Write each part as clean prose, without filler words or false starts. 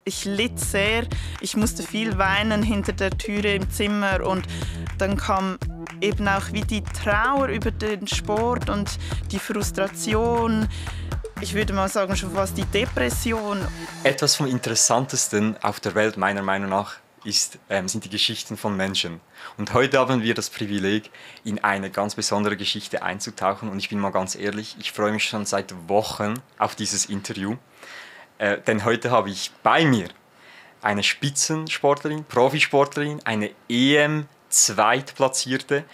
ich litt sehr. Ich musste viel weinen hinter der Türe im Zimmer und dann kam eben auch wie die Trauer über den Sport und die Frustration. Ich würde mal sagen, schon fast die Depression. Etwas vom Interessantesten auf der Welt, meiner Meinung nach, sind die Geschichten von Menschen. Und heute haben wir das Privileg, in eine ganz besondere Geschichte einzutauchen. Und ich bin mal ganz ehrlich, ich freue mich schon seit Wochen auf dieses Interview. Denn heute habe ich bei mir eine Spitzensportlerin, Profisportlerin, eine EM-Zweitplatzierte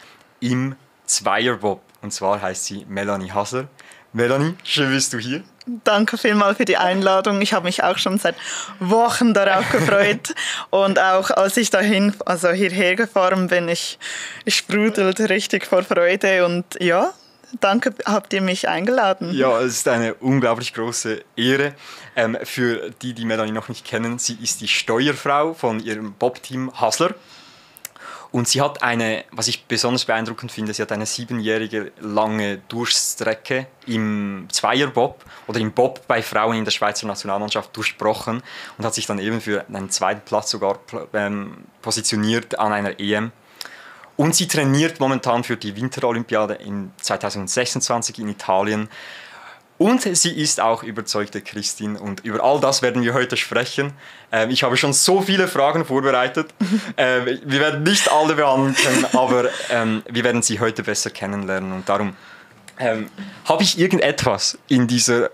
im Zweierbob. Und zwar heißt sie Melanie Hasler. Melanie, schön bist du hier. Danke vielmals für die Einladung. Ich habe mich auch schon seit Wochen darauf gefreut. Und auch als ich hierher gefahren bin, ich sprudelte richtig vor Freude. Und ja, danke, habt ihr mich eingeladen. Ja, es ist eine unglaublich große Ehre. Für die Melanie noch nicht kennen, sie ist die Steuerfrau von ihrem Bob-Team Hasler. Und sie hat was ich besonders beeindruckend finde, sie hat eine 7-jährige lange Durststrecke im Zweierbob oder im Bob bei Frauen in der Schweizer Nationalmannschaft durchbrochen und hat sich dann eben für einen zweiten Platz sogar positioniert an einer EM. Und sie trainiert momentan für die Winterolympiade in 2026 in Italien. Und sie ist auch überzeugte Christin und über all das werden wir heute sprechen. Ich habe schon so viele Fragen vorbereitet. Wir werden nicht alle behandeln können, aber wir werden sie heute besser kennenlernen. Und darum habe ich irgendetwas in dieser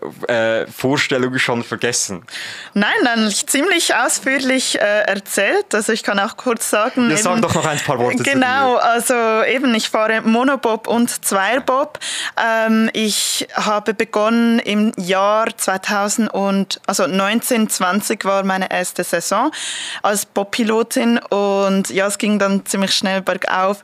Vorstellung schon vergessen? Nein, ziemlich ausführlich erzählt. Also ich kann auch kurz sagen... Ja, sag doch noch ein paar Worte Genau, also eben, ich fahre Monobob und Zweierbob. Ich habe begonnen im Jahr 1920 war meine erste Saison als Bobpilotin und ja, es ging dann ziemlich schnell bergauf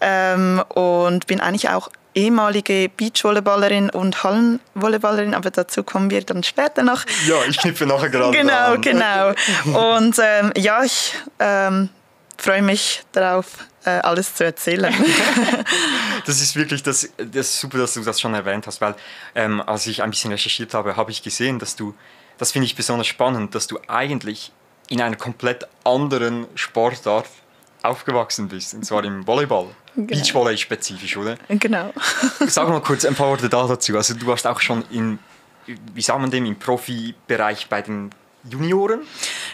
und bin eigentlich auch ehemalige Beachvolleyballerin und Hallenvolleyballerin, aber dazu kommen wir dann später noch. Ja, ich knüpfe nachher gerade an. Genau. Und ich freue mich darauf, alles zu erzählen. Das ist wirklich das ist super, dass du das schon erwähnt hast, weil als ich ein bisschen recherchiert habe, habe ich gesehen, dass du, das finde ich besonders spannend, dass du eigentlich in einer komplett anderen Sportart aufgewachsen bist, und zwar im Volleyball. Genau. Beachvolley spezifisch, oder? Genau. Sag mal kurz ein paar Worte dazu. Also du warst auch schon im Profibereich bei den Junioren?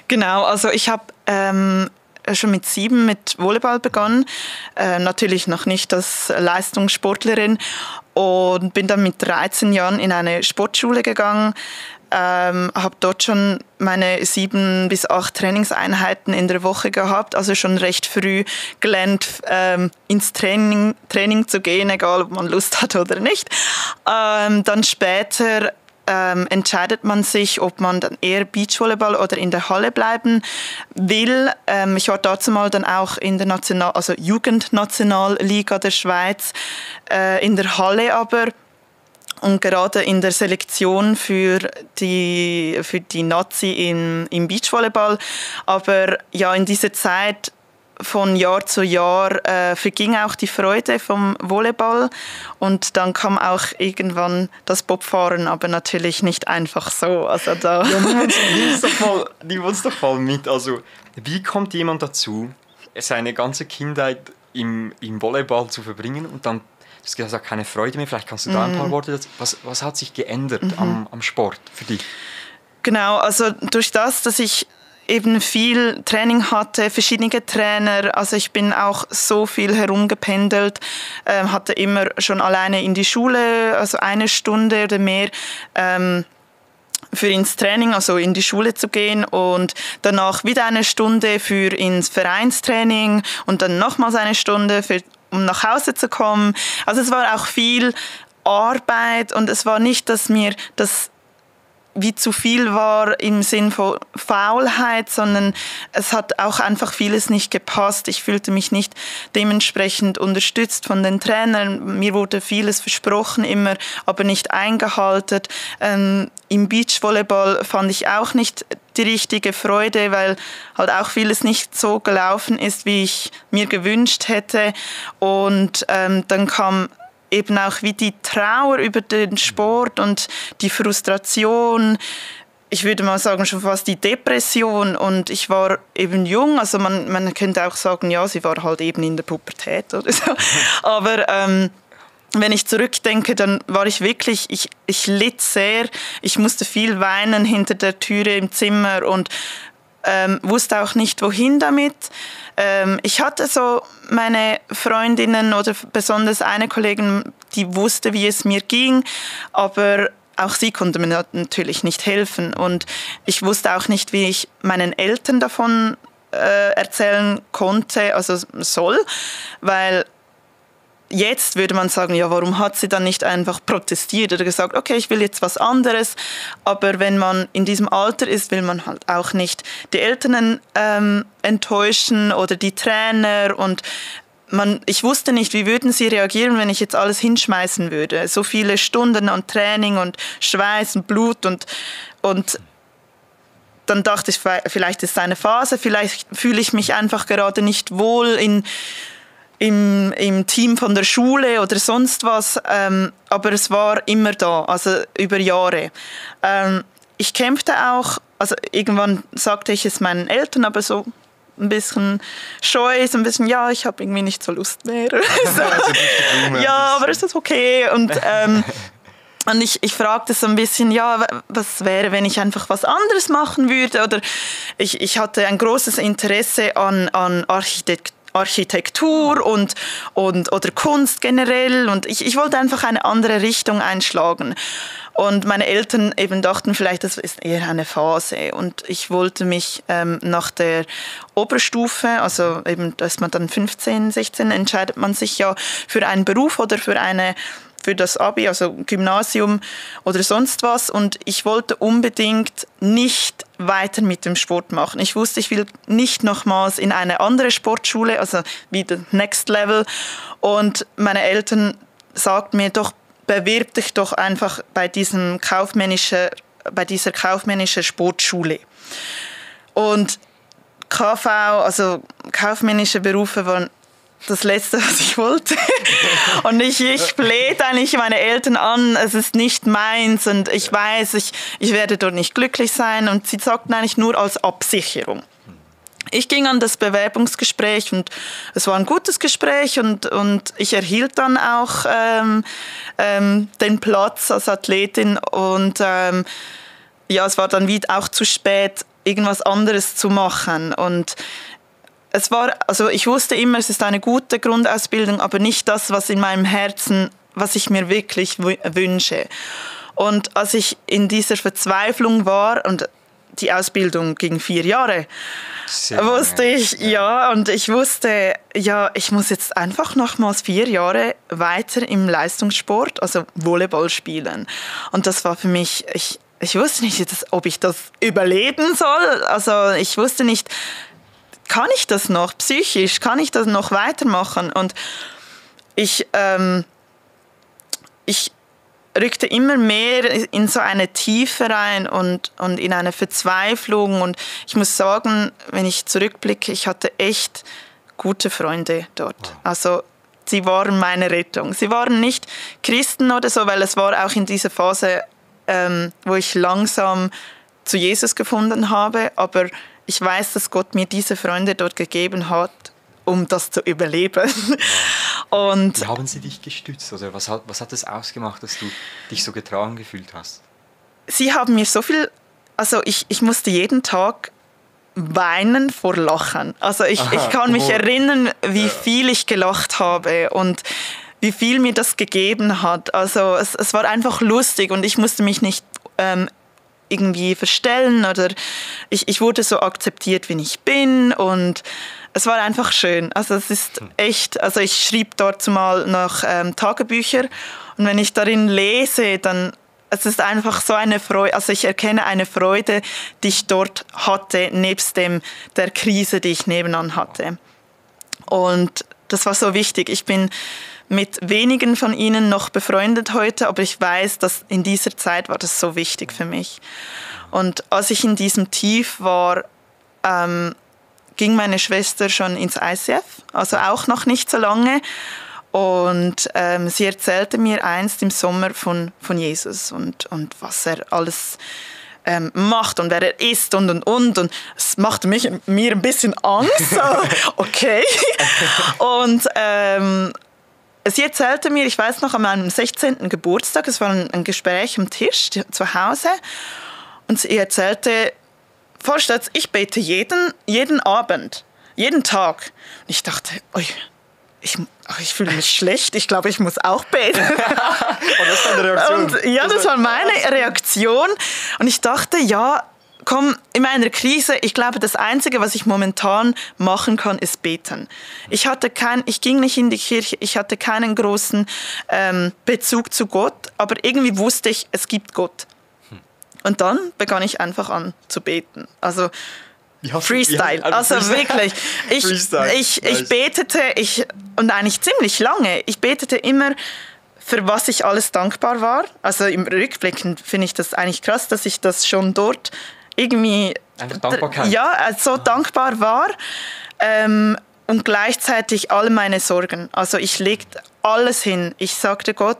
Genau, also ich habe schon mit 7 mit Volleyball begonnen, natürlich noch nicht als Leistungssportlerin und bin dann mit 13 Jahren in eine Sportschule gegangen. Habe dort schon meine 7 bis 8 Trainingseinheiten in der Woche gehabt, also schon recht früh gelernt, ins Training zu gehen, egal ob man Lust hat oder nicht. Dann später entscheidet man sich, ob man dann eher Beachvolleyball oder in der Halle bleiben will. Ich war dazu mal dann auch in der Jugendnationalliga der Schweiz, in der Halle aber. Und gerade in der Selektion für die Nazi im Beachvolleyball. Aber ja, in dieser Zeit von Jahr zu Jahr verging auch die Freude vom Volleyball. Und dann kam auch irgendwann das Bobfahren, aber natürlich nicht einfach so. Also da ja, nimm uns doch mal mit. Also, wie kommt jemand dazu, seine ganze Kindheit im Volleyball zu verbringen und dann du hast gesagt, keine Freude mehr. Vielleicht kannst du da ein paar Worte dazu. Was hat sich geändert am Sport für dich? Genau, also durch das, dass ich eben viel Training hatte, verschiedene Trainer, also ich bin auch so viel herumgependelt, hatte immer schon alleine in die Schule, also 1 Stunde oder mehr für ins Training, also in die Schule zu gehen und danach wieder 1 Stunde für ins Vereinstraining und dann nochmals 1 Stunde um nach Hause zu kommen. Also es war auch viel Arbeit und es war nicht, dass mir das wie zu viel war im Sinn von Faulheit, sondern es hat auch einfach vieles nicht gepasst. Ich fühlte mich nicht dementsprechend unterstützt von den Trainern. Mir wurde vieles versprochen immer, aber nicht eingehalten. Im Beachvolleyball fand ich auch nicht die richtige Freude, weil halt auch vieles nicht so gelaufen ist, wie ich mir gewünscht hätte. Und dann kam eben auch wie die Trauer über den Sport und die Frustration. ich würde mal sagen, schon fast die Depression. Und ich war eben jung, also man könnte auch sagen, ja, sie war halt eben in der Pubertät oder so. Aber wenn ich zurückdenke, dann war ich wirklich, ich litt sehr, ich musste viel weinen hinter der Türe im Zimmer und wusste auch nicht, wohin damit. Ich hatte so meine Freundinnen oder besonders eine Kollegin, die wusste, wie es mir ging, aber auch sie konnte mir natürlich nicht helfen. Und ich wusste auch nicht, wie ich meinen Eltern davon erzählen konnte, also soll, weil jetzt würde man sagen, ja, warum hat sie dann nicht einfach protestiert oder gesagt, okay, ich will jetzt was anderes. Aber wenn man in diesem Alter ist, will man halt auch nicht die Eltern enttäuschen oder die Trainer. Und ich wusste nicht, wie würden sie reagieren, wenn ich jetzt alles hinschmeißen würde. So viele Stunden an Training und Schweiß und Blut und dann dachte ich, vielleicht ist es eine Phase, vielleicht fühle ich mich einfach gerade nicht wohl im Team von der Schule oder sonst was, aber es war immer da, also über Jahre. Ich kämpfte auch, also irgendwann sagte ich es meinen Eltern, aber so ein bisschen scheu, so ein bisschen, ja, ich habe irgendwie nicht so Lust mehr. So. Ja, aber es ist okay. Und ich fragte so ein bisschen, ja, was wäre, wenn ich einfach was anderes machen würde? Oder ich hatte ein großes Interesse an Architektur oder Kunst generell und ich wollte einfach eine andere Richtung einschlagen. Und meine Eltern eben dachten vielleicht, das ist eher eine Phase. Und ich wollte mich nach der Oberstufe, also eben, da ist man dann 15, 16, entscheidet man sich ja für einen Beruf oder für das Abi, also Gymnasium oder sonst was. Und ich wollte unbedingt nicht weiter mit dem Sport machen. Ich wusste, ich will nicht nochmals in eine andere Sportschule, also wieder Next Level. Und meine Eltern sagten mir doch, bewirb dich doch einfach bei dieser kaufmännischen Sportschule. Und KV, also kaufmännische Berufe, waren das Letzte, was ich wollte. Und ich flehte eigentlich meine Eltern an, es ist nicht meins und ich weiß, ich werde dort nicht glücklich sein. Und sie sagten eigentlich nur als Absicherung. Ich ging an das Bewerbungsgespräch und es war ein gutes Gespräch und ich erhielt dann auch den Platz als Athletin und ja, es war dann wieder auch zu spät, irgendwas anderes zu machen. Und es war, also ich wusste immer, es ist eine gute Grundausbildung, aber nicht das, was in meinem Herzen, was ich mir wirklich wünsche. Und als ich in dieser Verzweiflung war und die Ausbildung ging 4 Jahre, wusste ich, ja, und ich wusste, ja, ich muss jetzt einfach nochmals 4 Jahre weiter im Leistungssport, also Volleyball spielen. Und das war für mich, ich wusste nicht, ob ich das überleben soll. Also ich wusste nicht, kann ich das noch psychisch, kann ich das noch weitermachen? Und ich rückte immer mehr in so eine Tiefe rein und in eine Verzweiflung. Und ich muss sagen, wenn ich zurückblicke, ich hatte echt gute Freunde dort. Wow. Also sie waren meine Rettung. Sie waren nicht Christen oder so, weil es war auch in dieser Phase, wo ich langsam zu Jesus gefunden habe. Aber ich weiß, dass Gott mir diese Freunde dort gegeben hat, um das zu überleben. Und wie haben sie dich gestützt? Oder was hat es ausgemacht, dass du dich so getragen gefühlt hast? Sie haben mir so viel, also ich musste jeden Tag weinen vor Lachen. Also ich kann mich erinnern, wie viel ich gelacht habe und wie viel mir das gegeben hat. Also es war einfach lustig und ich musste mich nicht irgendwie verstellen oder ich wurde so akzeptiert, wie ich bin und es war einfach schön. Also es ist echt, also ich schrieb dort zumal noch Tagebücher und wenn ich darin lese, dann es ist einfach so eine Freude, also ich erkenne eine Freude, die ich dort hatte, nebst der Krise, die ich nebenan hatte. Und das war so wichtig. Ich bin mit wenigen von ihnen noch befreundet heute, aber ich weiß, dass in dieser Zeit war das so wichtig für mich. Und als ich in diesem Tief war, ging meine Schwester schon ins ICF, also auch noch nicht so lange. Und sie erzählte mir einst im Sommer von Jesus und was er alles macht und wer er ist und. Und es machte mir ein bisschen Angst. So, okay. Und sie erzählte mir, ich weiß noch, an meinem 16. Geburtstag, es war ein Gespräch am Tisch zu Hause, und sie erzählte, vorstellt, ich bete jeden Abend, jeden Tag. Und ich dachte, ich fühle mich schlecht, ich glaube, ich muss auch beten. Und das war deine Reaktion? Und, ja, das war meine Reaktion. Und ich dachte, ja, komm, in meiner Krise, ich glaube, das Einzige, was ich momentan machen kann, ist beten. Ich ging nicht in die Kirche, ich hatte keinen großen Bezug zu Gott, aber irgendwie wusste ich, es gibt Gott. Und dann begann ich einfach an zu beten. Also Freestyle, also wirklich. Ich betete, und eigentlich ziemlich lange, ich betete immer, für was ich alles dankbar war. Also im Rückblick finde ich das eigentlich krass, dass ich das schon dort irgendwie so dankbar war. Und gleichzeitig all meine Sorgen. Also ich legte alles hin. Ich sagte Gott,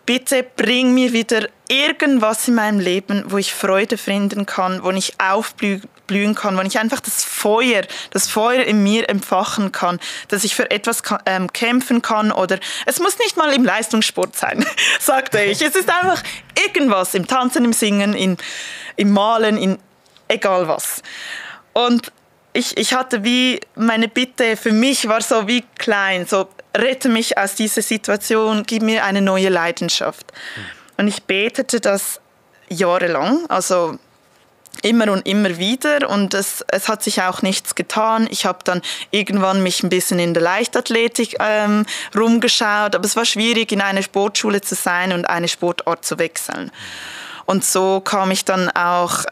bitte bring mir wieder irgendwas in meinem Leben, wo ich Freude finden kann, wo ich aufblühen kann, wo ich einfach das Feuer in mir entfachen kann, dass ich für etwas kämpfen kann, oder es muss nicht mal im Leistungssport sein, sagte ich. Es ist einfach irgendwas, im Tanzen, im Singen, im Malen, in egal was. Und ich hatte wie, meine Bitte für mich war so wie klein, so rette mich aus dieser Situation, gib mir eine neue Leidenschaft. Und ich betete das jahrelang, also immer und immer wieder, und es hat sich auch nichts getan. Ich habe dann irgendwann mich ein bisschen in der Leichtathletik rumgeschaut, aber es war schwierig, in einer Sportschule zu sein und eine Sportart zu wechseln. Und so kam ich dann auch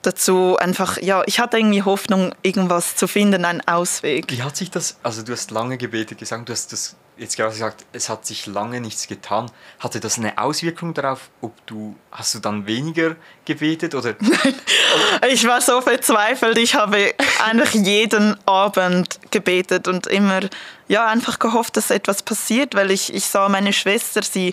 dazu, einfach, ja, ich hatte irgendwie Hoffnung, irgendwas zu finden, einen Ausweg. Wie hat sich das, also du hast lange gebetet gesagt, du hast das jetzt gerade gesagt, es hat sich lange nichts getan. Hatte das eine Auswirkung darauf, hast du dann weniger gebetet? Oder? Nein, ich war so verzweifelt, ich habe eigentlich jeden Abend gebetet und immer, ja, einfach gehofft, dass etwas passiert, weil ich sah meine Schwester, sie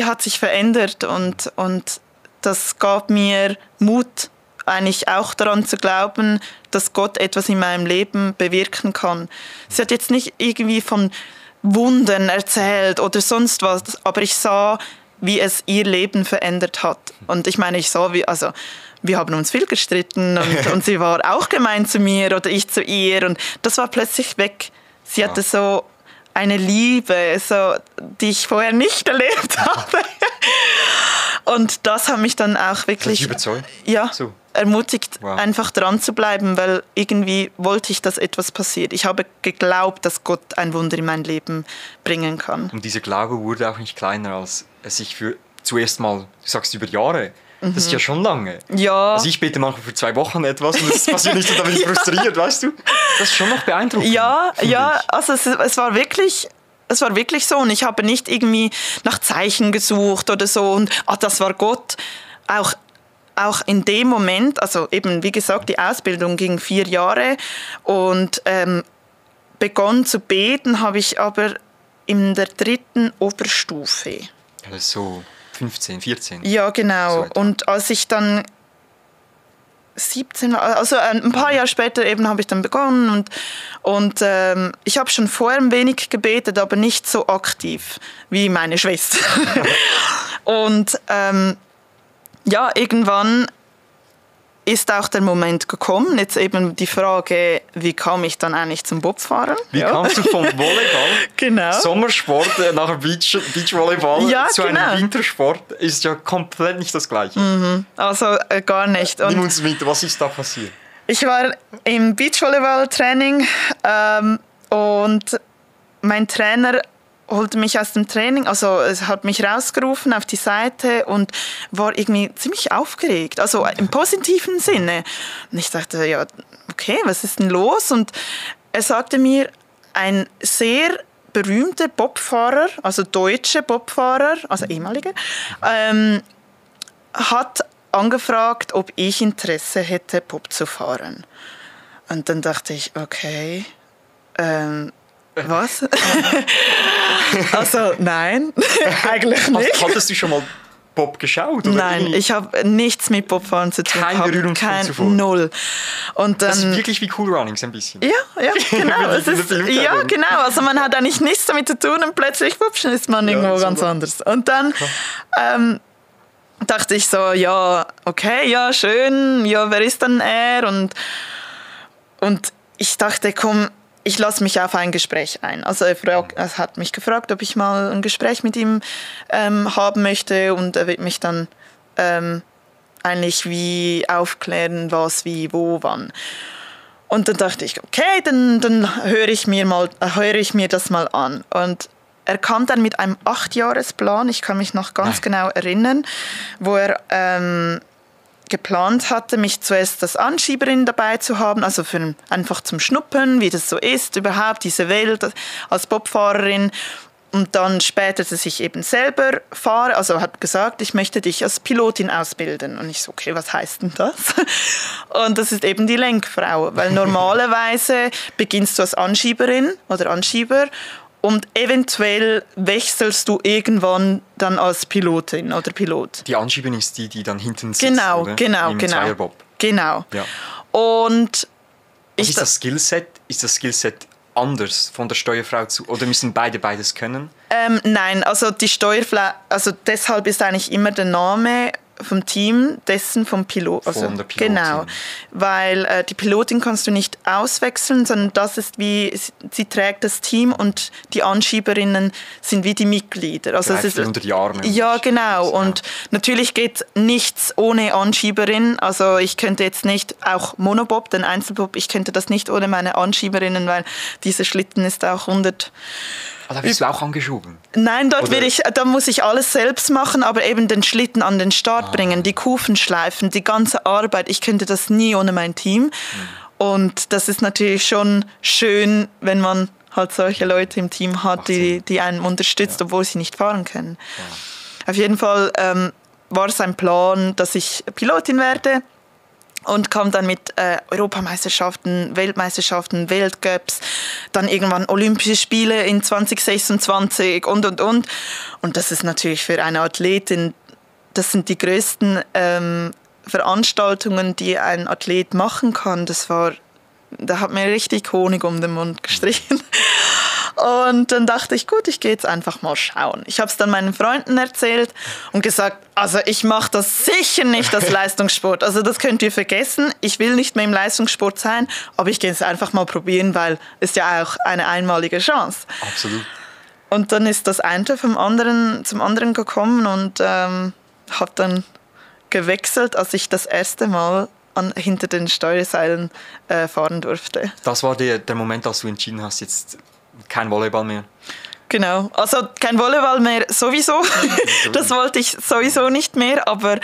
hat sich verändert, und das gab mir Mut, eigentlich auch daran zu glauben, dass Gott etwas in meinem Leben bewirken kann. Sie hat jetzt nicht irgendwie von Wundern erzählt oder sonst was, aber ich sah, wie es ihr Leben verändert hat. Und ich meine, wir haben uns viel gestritten und sie war auch gemein zu mir oder ich zu ihr, und das war plötzlich weg. Sie hatte so eine Liebe, so, die ich vorher nicht erlebt habe. Und das hat mich dann auch wirklich ermutigt, einfach dran zu bleiben, weil irgendwie wollte ich, dass etwas passiert. Ich habe geglaubt, dass Gott ein Wunder in mein Leben bringen kann. Und dieser Glaube wurde auch nicht kleiner, als es sich zuerst mal, du sagst über Jahre, das ist ja schon lange. Ja. Also ich bete manchmal für 2 Wochen etwas und es passiert nicht, und dann bin ich frustriert, weißt du? Das ist schon noch beeindruckend. Ja, also es war wirklich so, und ich habe nicht irgendwie nach Zeichen gesucht oder so und das war Gott. Auch in dem Moment, also eben wie gesagt, die Ausbildung ging 4 Jahre, und begonnen zu beten habe ich aber in der 3. Oberstufe. Das ist so 15, 14. Ja, genau. So, und als ich dann 17 war, also ein paar Jahre später eben habe ich dann begonnen, und ich habe schon vorher ein wenig gebetet, aber nicht so aktiv wie meine Schwester. Und irgendwann ist auch der Moment gekommen. Jetzt eben die Frage, wie kam ich dann eigentlich zum Bobfahren? Wie kamst du vom Volleyball, Sommersport, nachher Beachvolleyball zu einem Wintersport? Ist ja komplett nicht das Gleiche. Also gar nicht. Nimm uns mit, was ist da passiert? Ich war im Beachvolleyball-Training und mein Trainer holte mich aus dem Training, also es hat mich rausgerufen auf die Seite und war irgendwie ziemlich aufgeregt, also im positiven Sinne. Und ich dachte, ja, okay, was ist denn los? Und er sagte mir, ein sehr berühmter Bobfahrer, also deutscher Bobfahrer, also ehemaliger, hat angefragt, ob ich Interesse hätte, Bob zu fahren. Und dann dachte ich, okay, was? Also nein, eigentlich nicht. Hattest du schon mal Bob geschaut? Oder Nein, ich habe nichts mit Bobfahren zu tun. Keine Berührungspunkte zuvor? Null. Und dann, das ist wirklich wie Cool Runnings ein bisschen. Ja, genau. Ja, genau. Also man hat eigentlich nichts damit zu tun und plötzlich ist man irgendwo ganz anders. Und dann dachte ich so, ja, okay, ja, schön, ja, wer ist dann er? Und ich dachte, komm, ich lasse mich auf ein Gespräch ein. Also er hat mich gefragt, ob ich mal ein Gespräch mit ihm haben möchte und er wird mich dann eigentlich wie aufklären, was, wie, wo, wann. Und dann dachte ich, okay, dann höre ich mir das mal an. Und er kam dann mit einem 8-Jahres-Plan, ich kann mich noch ganz genau erinnern, wo er geplant hatte, mich zuerst als Anschieberin dabei zu haben, also einfach zum Schnuppern, wie das so ist, überhaupt diese Welt als Bobfahrerin. Und dann später, dass ich eben selber fahre, also hat gesagt, ich möchte dich als Pilotin ausbilden. Und ich so, okay, was heißt denn das? Und das ist eben die Lenkfrau, weil normalerweise beginnst du als Anschieberin oder Anschieber und eventuell wechselst du irgendwann dann als Pilotin oder Pilot. Die Anschieberin ist die dann hinten sitzt, genau, oder? Genau. Genau. Ja. Und ist das Skillset? Ist das Skillset anders von der Steuerfrau zu, oder müssen beide beides können? Nein, also die Steuerfrau, also deshalb ist eigentlich immer der Name vom Team, dessen vom Pilot. Also, von der Pilotin. Genau, weil die Pilotin kannst du nicht auswechseln, sondern das ist wie, sie trägt das Team und die Anschieberinnen sind wie die Mitglieder. Also es ist unter die Arme. Ja, genau. Und natürlich geht nichts ohne Anschieberin. Also ich könnte jetzt nicht, auch Monobob, den Einzelbob, ich könnte das nicht ohne meine Anschieberinnen, weil dieser Schlitten ist auch 100... Da bist du auch angeschoben? Nein, da muss ich alles selbst machen, aber eben den Schlitten an den Start bringen, die Kufen schleifen, die ganze Arbeit. Ich könnte das nie ohne mein Team. Und das ist natürlich schon schön, wenn man halt solche Leute im Team hat, die einen unterstützt, obwohl sie nicht fahren können. Ja. Auf jeden Fall war es ein Plan, dass ich Pilotin werde. Und kam dann mit Europameisterschaften, Weltmeisterschaften, Weltcups, dann irgendwann Olympische Spiele in 2026 und. Und das ist natürlich für eine Athletin, das sind die größten Veranstaltungen, die ein Athlet machen kann. Da hat mir richtig Honig um den Mund gestrichen. Und dann dachte ich, gut, ich gehe jetzt einfach mal schauen. Ich habe es dann meinen Freunden erzählt und gesagt, also ich mache das sicher nicht als Leistungssport. Also das könnt ihr vergessen. Ich will nicht mehr im Leistungssport sein, aber ich gehe es einfach mal probieren, weil es ja auch eine einmalige Chance. Absolut. Und dann ist das eine zum anderen gekommen und habe dann gewechselt, als ich das erste Mal hinter den Steuerseilen fahren durfte. Das war der Moment, als du entschieden hast, jetzt kein Volleyball mehr? Genau, also kein Volleyball mehr sowieso. Das wollte ich sowieso nicht mehr, aber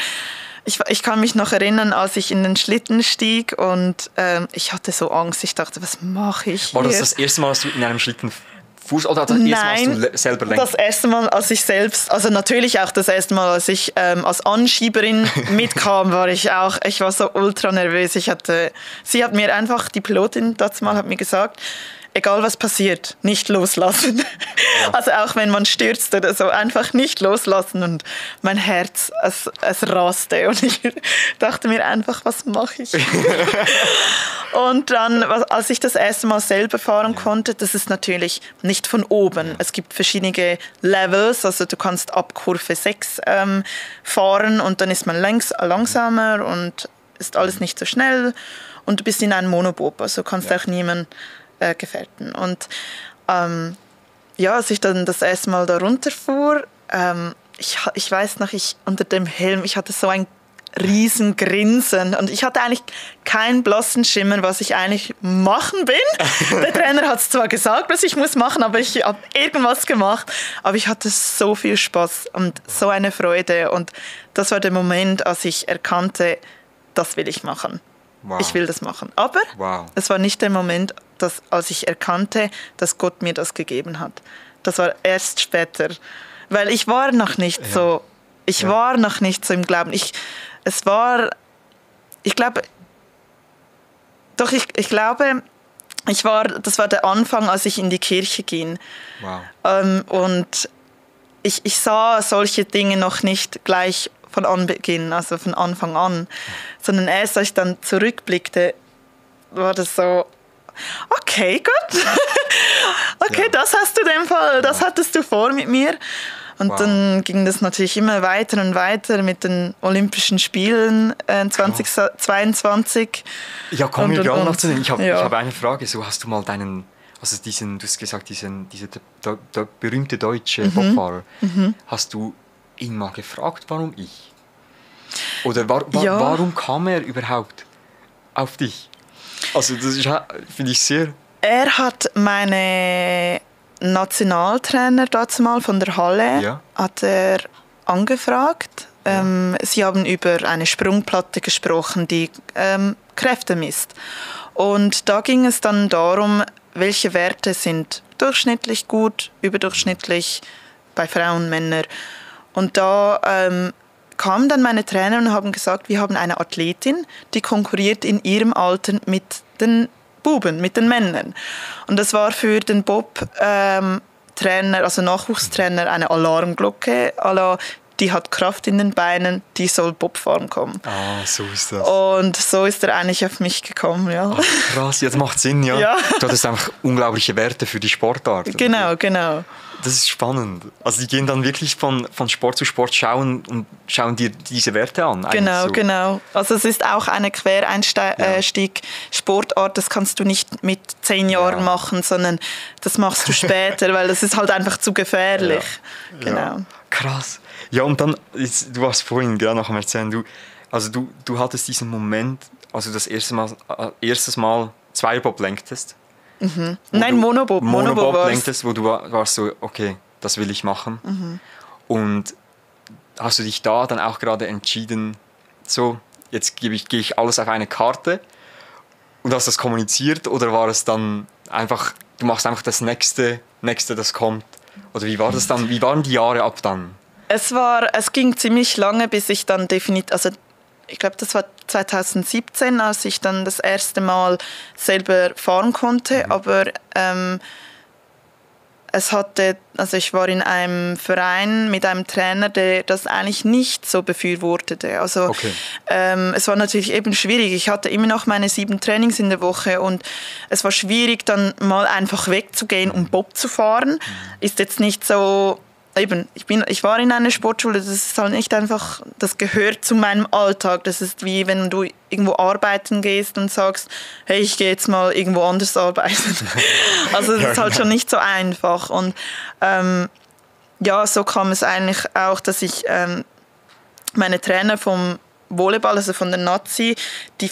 ich kann mich noch erinnern, als ich in den Schlitten stieg und ich hatte so Angst. Ich dachte, was mache ich hier? War das erste Mal, dass du in einem Schlitten fuß oder das erste Mal, als du selber lenkst? Das erste Mal, als ich selbst, also natürlich auch das erste Mal, als ich als Anschieberin mitkam, war ich war so ultra nervös. Sie hat mir einfach, die Pilotin dazu mal hat mir gesagt, egal was passiert, nicht loslassen. Ja. Also auch wenn man stürzt oder so, einfach nicht loslassen. Und mein Herz, es raste. Und ich dachte mir einfach, was mache ich? Und dann, als ich das erste Mal selber fahren konnte, das ist natürlich nicht von oben. Es gibt verschiedene Levels, also du kannst ab Kurve 6 fahren und dann ist man langsamer und ist alles nicht so schnell. Und du bist in einem Monobob, also kannst auch niemanden gefährden. Und als ich dann das erste Mal da runterfuhr, ich weiß noch, unter dem Helm, ich hatte so ein riesen Grinsen und ich hatte eigentlich keinen blassen Schimmer, was ich eigentlich machen bin. Der Trainer hat es zwar gesagt, was ich muss machen, aber ich habe irgendwas gemacht. Aber ich hatte so viel Spaß und so eine Freude und das war der Moment, als ich erkannte, das will ich machen. Wow. Ich will das machen. Aber es war nicht der Moment, als ich erkannte, dass Gott mir das gegeben hat. Das war erst später. Weil ich war noch nicht so, war noch nicht so im Glauben. Ich glaube, das war der Anfang, als ich in die Kirche ging. Wow. Und ich sah solche Dinge noch nicht gleich von Anbeginn, also von Anfang an, sondern erst als ich dann zurückblickte, war das so, okay, gut, okay, das hast du in dem Fall, das hattest du vor mit mir. Und dann ging das natürlich immer weiter und weiter mit den Olympischen Spielen 2022. Ja, kommen wir gerade noch zu dem. Ich hab eine Frage. So, hast du mal du hast gesagt, dieser berühmte deutsche Bobfahrer, hast du ihn mal gefragt, warum ich? Oder warum kam er überhaupt auf dich? Also das finde ich sehr... Er hat meine Nationaltrainer dazu mal von der Halle hat er angefragt. Sie haben über eine Sprungplatte gesprochen, die Kräfte misst. Und da ging es dann darum, welche Werte sind durchschnittlich gut, überdurchschnittlich bei Frauen und Männern. Und da kamen dann meine Trainer und haben gesagt, wir haben eine Athletin, die konkurriert in ihrem Alter mit den Buben, mit den Männern. Und das war für den Bob-Trainer, also Nachwuchstrainer, eine Alarmglocke, die hat Kraft in den Beinen, die soll Bobfahren kommen. Ah, so ist das. Und so ist er eigentlich auf mich gekommen, ja. Ach, krass, jetzt macht Sinn, ja. Ja. Du hattest einfach unglaubliche Werte für die Sportart. Genau. Das ist spannend. Also die gehen dann wirklich von Sport zu Sport schauen dir diese Werte an. Genau. Also es ist auch eine Quereinstieg-Sportart, das kannst du nicht mit 10 Jahren machen, sondern das machst du später, weil das ist halt einfach zu gefährlich. Ja. Genau. Ja. Krass. Ja, und dann, du warst vorhin gerade noch am Erzählen, du hattest diesen Moment, also das erstes Mal Zweierbob lenktest. Nein, Monobob lenktest, wo du warst so, okay, das will ich machen. Und hast du dich da dann auch gerade entschieden, so, jetzt gehe ich alles auf eine Karte und hast das kommuniziert, oder war es dann einfach, du machst einfach das nächste, das kommt? Oder wie war das dann? Wie waren die Jahre ab dann? Es ging ziemlich lange, bis ich dann ich glaube, das war 2017, als ich dann das erste Mal selber fahren konnte. Aber ich war in einem Verein mit einem Trainer, der das eigentlich nicht so befürwortete. Also es war natürlich eben schwierig. Ich hatte immer noch meine 7 Trainings in der Woche und es war schwierig, dann mal einfach wegzugehen, um Bob zu fahren. Ist jetzt nicht so... Eben, ich war in einer Sportschule, das ist halt nicht einfach, das gehört zu meinem Alltag. Das ist wie wenn du irgendwo arbeiten gehst und sagst, hey, ich gehe jetzt mal irgendwo anders arbeiten. Also das ist halt schon nicht so einfach. Und so kam es eigentlich auch, dass ich meine Trainer vom Volleyball, also von der Nazi, die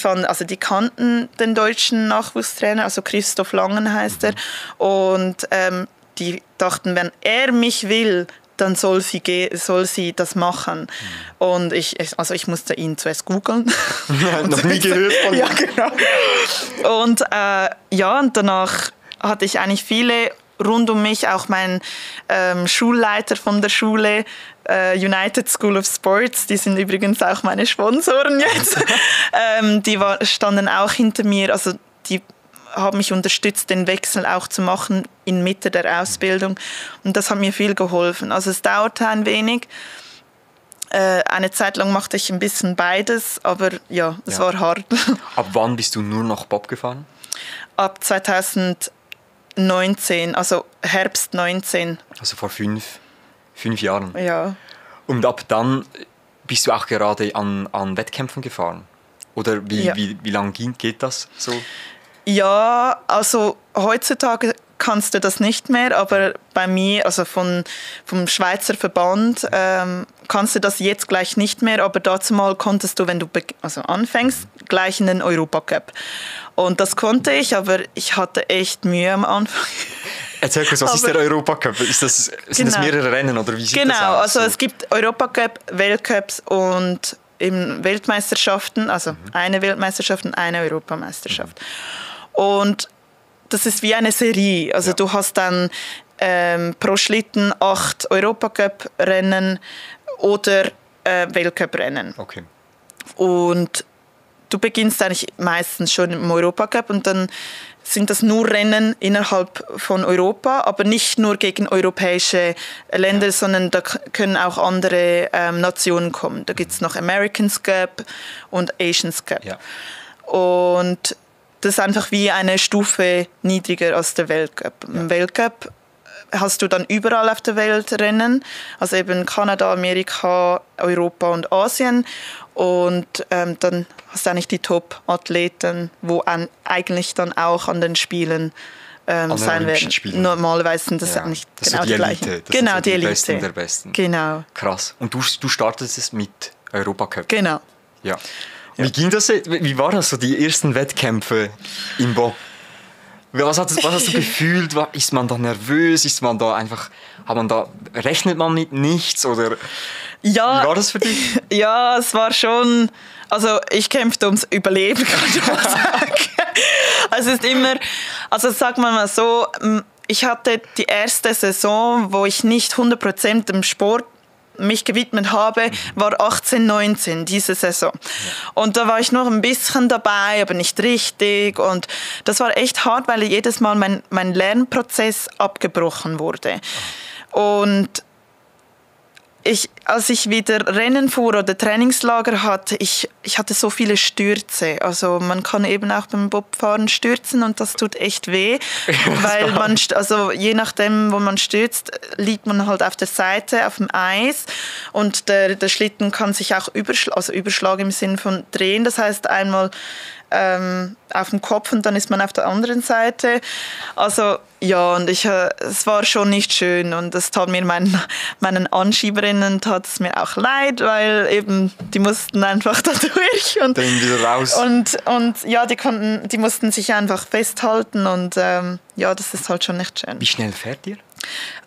kannten den deutschen Nachwuchstrainer, also Christoph Langen heißt er. Und die dachten, wenn er mich will, dann soll sie das machen. Und ich musste ihn zuerst googeln. Noch nie gehört von ihm. Ja, genau. Und und danach hatte ich eigentlich viele rund um mich, auch mein Schulleiter von der Schule, United School of Sports, die sind übrigens auch meine Sponsoren jetzt, die standen auch hinter mir, also die haben mich unterstützt, den Wechsel auch zu machen in Mitte der Ausbildung. Und das hat mir viel geholfen. Also es dauerte ein wenig. Eine Zeit lang machte ich ein bisschen beides, aber es war hart. Ab wann bist du nur noch Bob gefahren? Ab 2019, also Herbst 19. Also vor 5 Jahren. Ja. Und ab dann bist du auch gerade an Wettkämpfen gefahren? Oder wie lange geht das so? Ja, also heutzutage kannst du das nicht mehr, aber bei mir, also vom Schweizer Verband, kannst du das jetzt gleich nicht mehr, aber dazu mal konntest du, wenn du anfängst, gleich in den Europacup. Und das konnte ich, aber ich hatte echt Mühe am Anfang. Erzähl kurz, was ist der Europacup? Sind das mehrere Rennen oder wie sieht das aus? Genau, also es gibt Europacup, Weltcups und eben Weltmeisterschaften, also eine Weltmeisterschaft und eine Europameisterschaft. Und das ist wie eine Serie. Also du hast dann pro Schlitten 8 Europacup-Rennen oder Weltcup-Rennen. Okay. Und du beginnst eigentlich meistens schon im Europacup und dann sind das nur Rennen innerhalb von Europa, aber nicht nur gegen europäische Länder, sondern da können auch andere Nationen kommen. Da gibt es noch Americans Cup und Asians Cup. Ja. Und das ist einfach wie eine Stufe niedriger als der Weltcup. Ja. Im Weltcup hast du dann überall auf der Welt Rennen, also eben Kanada, Amerika, Europa und Asien. Und dann hast du eigentlich die Top-Athleten, wo eigentlich dann auch an den Spielen sein werden. Spielen. Normalerweise sind das eigentlich das genau die gleichen. Das genau, die Elite. Besten der Besten. Genau. Krass. Und du startest es mit Europacup. Genau. Ja. Wie ging das? Wie war das so, die ersten Wettkämpfe im Bob? Was hast du gefühlt? Ist man da nervös? Ist man da einfach, rechnet man mit nichts? Oder ja, wie war das für dich? Ja, es war schon, also ich kämpfte ums Überleben, kann ich mal sagen. Also es ist immer, also sagen wir mal so, ich hatte die erste Saison, wo ich nicht 100% im Sport mich gewidmet habe, war 18, 19, diese Saison. Ja. Und da war ich noch ein bisschen dabei, aber nicht richtig. Und das war echt hart, weil jedes Mal mein Lernprozess abgebrochen wurde. Und als ich wieder Rennen fuhr oder Trainingslager hatte, ich hatte so viele Stürze. Also man kann eben auch beim Bobfahren stürzen und das tut echt weh, weil also je nachdem, wo man stürzt, liegt man halt auf der Seite, auf dem Eis und der Schlitten kann sich auch überschlagen im Sinn von drehen. Das heißt einmal auf dem Kopf und dann ist man auf der anderen Seite. Also ja, und es war schon nicht schön und es tat mir meinen Anschieberinnen tat es mir auch leid, weil eben die mussten einfach da durch und dann wieder raus. Und ja, die mussten sich einfach festhalten und ja, das ist halt schon nicht schön. Wie schnell fährt ihr?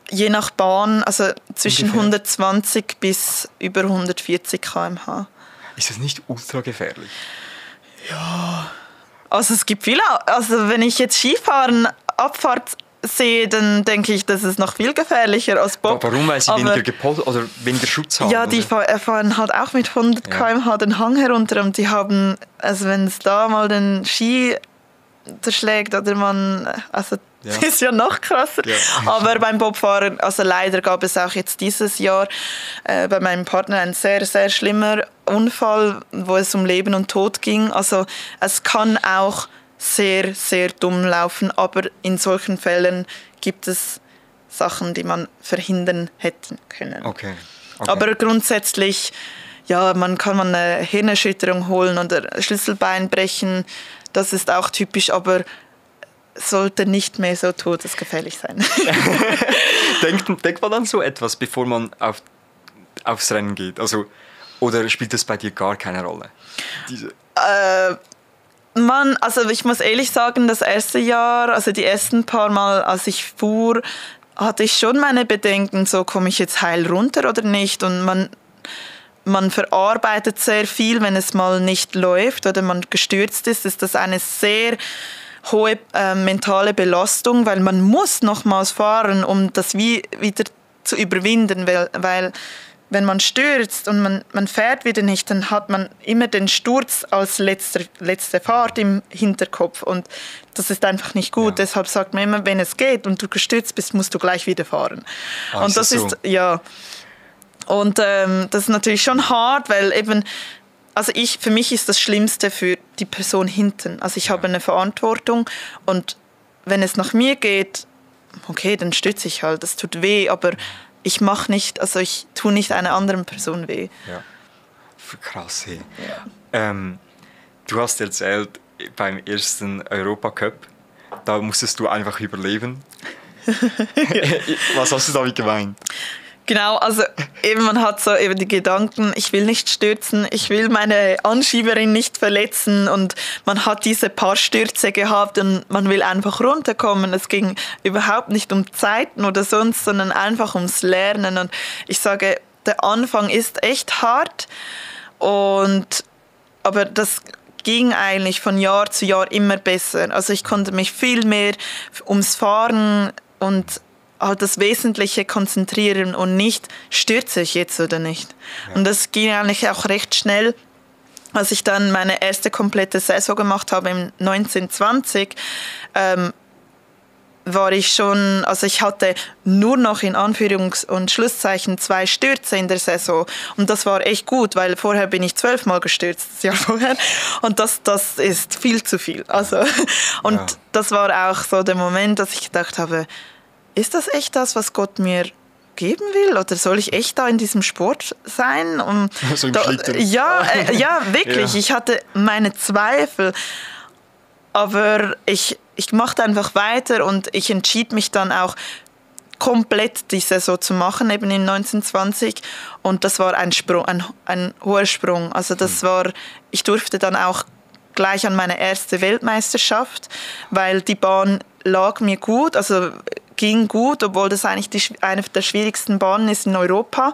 Je nach Bahn, also zwischen 120 bis über 140 km/h. Ist das nicht ultra gefährlich? Ja, also es gibt viele. Also wenn ich jetzt Skifahren, Abfahrt sehe, dann denke ich, das ist noch viel gefährlicher als Bob. Warum? Weil sie weniger gepolstert oder weniger Schutz haben? Ja, die fahren halt auch mit 100 km/h den Hang herunter und die haben, also wenn es da mal den Ski zerschlägt oder das ist ja noch krasser. Ja. Aber beim Bobfahren, also leider gab es auch jetzt dieses Jahr bei meinem Partner ein sehr, sehr schlimmer Unfall, wo es um Leben und Tod ging. Also es kann auch sehr, sehr dumm laufen, aber in solchen Fällen gibt es Sachen, die man verhindern hätten können. Okay. Aber grundsätzlich, ja, kann man eine Hirnerschütterung holen oder Schlüsselbein brechen, das ist auch typisch, aber sollte nicht mehr so todesgefährlich sein. Denkt man an so etwas, bevor man aufs Rennen geht? Also, oder spielt das bei dir gar keine Rolle? Also ich muss ehrlich sagen, das erste Jahr, also die ersten paar Mal, als ich fuhr, hatte ich schon meine Bedenken, so komme ich jetzt heil runter oder nicht. Und man verarbeitet sehr viel, wenn es mal nicht läuft oder man gestürzt ist das eine sehr hohe mentale Belastung, weil man muss nochmals fahren, um das wieder zu überwinden, weil wenn man stürzt und man fährt wieder nicht, dann hat man immer den Sturz als letzte Fahrt im Hinterkopf und das ist einfach nicht gut. Ja. Deshalb sagt man immer, wenn es geht und du gestürzt bist, musst du gleich wieder fahren. Und das ist, ja, und das ist natürlich schon hart, weil eben, also für mich ist das Schlimmste für die Person hinten. Also ich habe eine Verantwortung und wenn es nach mir geht, okay, dann stütze ich halt, das tut weh, aber ich tue nicht einer anderen Person weh. Ja, krass. Hey. Ja. Du hast erzählt, beim ersten Europacup, da musstest du einfach überleben. Was hast du damit gemeint? Genau, also eben man hat so eben die Gedanken, ich will nicht stürzen, ich will meine Anschieberin nicht verletzen und man hat diese paar Stürze gehabt und man will einfach runterkommen. Es ging überhaupt nicht um Zeiten oder sonst, sondern einfach ums Lernen und ich sage, der Anfang ist echt hart aber das ging eigentlich von Jahr zu Jahr immer besser. Also ich konnte mich viel mehr ums Fahren und halt das Wesentliche konzentrieren und nicht, stürze ich jetzt oder nicht. Ja. Und das ging eigentlich auch recht schnell. als ich dann meine erste komplette Saison gemacht habe im 1920, war ich schon, also ich hatte nur noch in Anführungs- und Schlusszeichen 2 Stürze in der Saison. Und das war echt gut, weil vorher bin ich 12 Mal gestürzt, das Jahr vorher. Und das ist viel zu viel. Also, und das war auch so der Moment, dass ich gedacht habe, ist das echt das, was Gott mir geben will? Oder soll ich echt da in diesem Sport sein? Und so im Schlitten. Ja, wirklich. Ja. Ich hatte meine Zweifel. Aber ich machte einfach weiter und ich entschied mich dann auch komplett die Saison zu machen, eben in 1920. Und das war ein Sprung, ein hoher Sprung. Also das war, ich durfte dann auch gleich an meine erste Weltmeisterschaft, weil die Bahn lag mir gut, also ging gut, obwohl das eigentlich eine der schwierigsten Bahnen ist in Europa.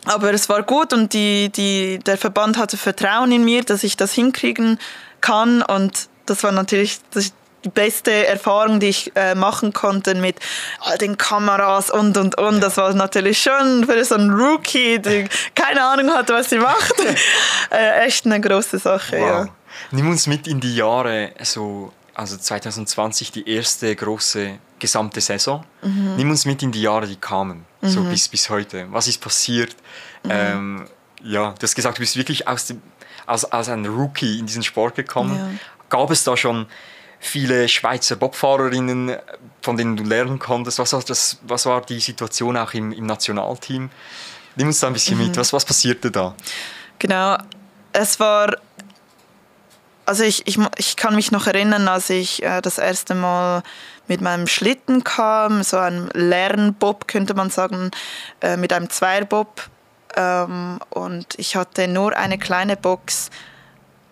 Aber es war gut und der Verband hatte Vertrauen in mir, dass ich das hinkriegen kann. Und das war natürlich die beste Erfahrung, die ich machen konnte mit all den Kameras und. Das war natürlich schon für so einen Rookie, der keine Ahnung hatte, was sie macht, echt eine große Sache. Wow. Ja. Nimm uns mit in die Jahre, also 2020, die erste große gesamte Saison. Nimm uns mit in die Jahre, die kamen, so bis heute. Was ist passiert? Du hast gesagt, du bist wirklich als ein Rookie in diesen Sport gekommen. Ja. Gab es da schon viele Schweizer Bobfahrerinnen, von denen du lernen konntest? Was war die Situation auch im Nationalteam? Nimm uns da ein bisschen mit. Was passierte da? Genau, es war... Also ich kann mich noch erinnern, als ich das erste Mal mit meinem Schlitten kam, so einem Lernbob, könnte man sagen, mit einem Zweierbob. Und ich hatte nur eine kleine Box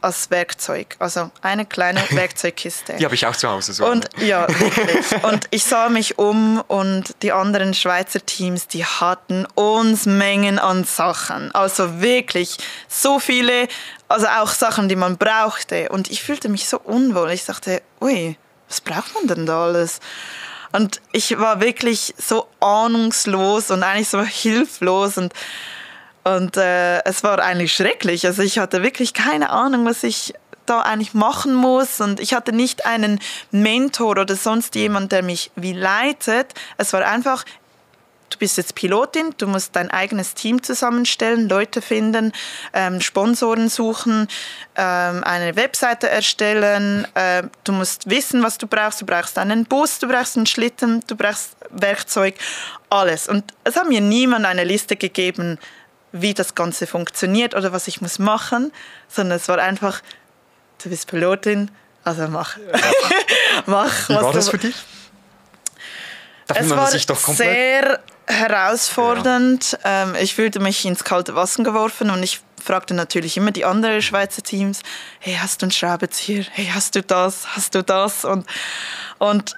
als Werkzeug, also eine kleine Werkzeugkiste. Die habe ich auch zu Hause. So. Und ja, wirklich. Und ich sah mich um und die anderen Schweizer Teams, die hatten Unmengen an Sachen. Also wirklich so viele, also auch Sachen, die man brauchte. Und ich fühlte mich so unwohl. Ich dachte, ui, was braucht man denn da alles? Und ich war wirklich so ahnungslos und eigentlich so hilflos und es war eigentlich schrecklich. Also ich hatte wirklich keine Ahnung, was ich da eigentlich machen muss. Und ich hatte nicht einen Mentor oder sonst jemand, der mich wie leitet. Es war einfach, du bist jetzt Pilotin, du musst dein eigenes Team zusammenstellen, Leute finden, Sponsoren suchen, eine Webseite erstellen. Du musst wissen, was du brauchst. Du brauchst einen Bus, du brauchst einen Schlitten, du brauchst Werkzeug, alles. Und es hat mir niemand eine Liste gegeben, wie das Ganze funktioniert oder was ich muss machen, sondern es war einfach, du bist Pilotin, also mach. Mach. Wie war das für dich? Es war sehr herausfordernd. Ja. Ich fühlte mich ins kalte Wasser geworfen und ich fragte natürlich immer die anderen Schweizer Teams, hey, hast du einen Schraubenzieher? Hey, hast du das? Hast du das? Und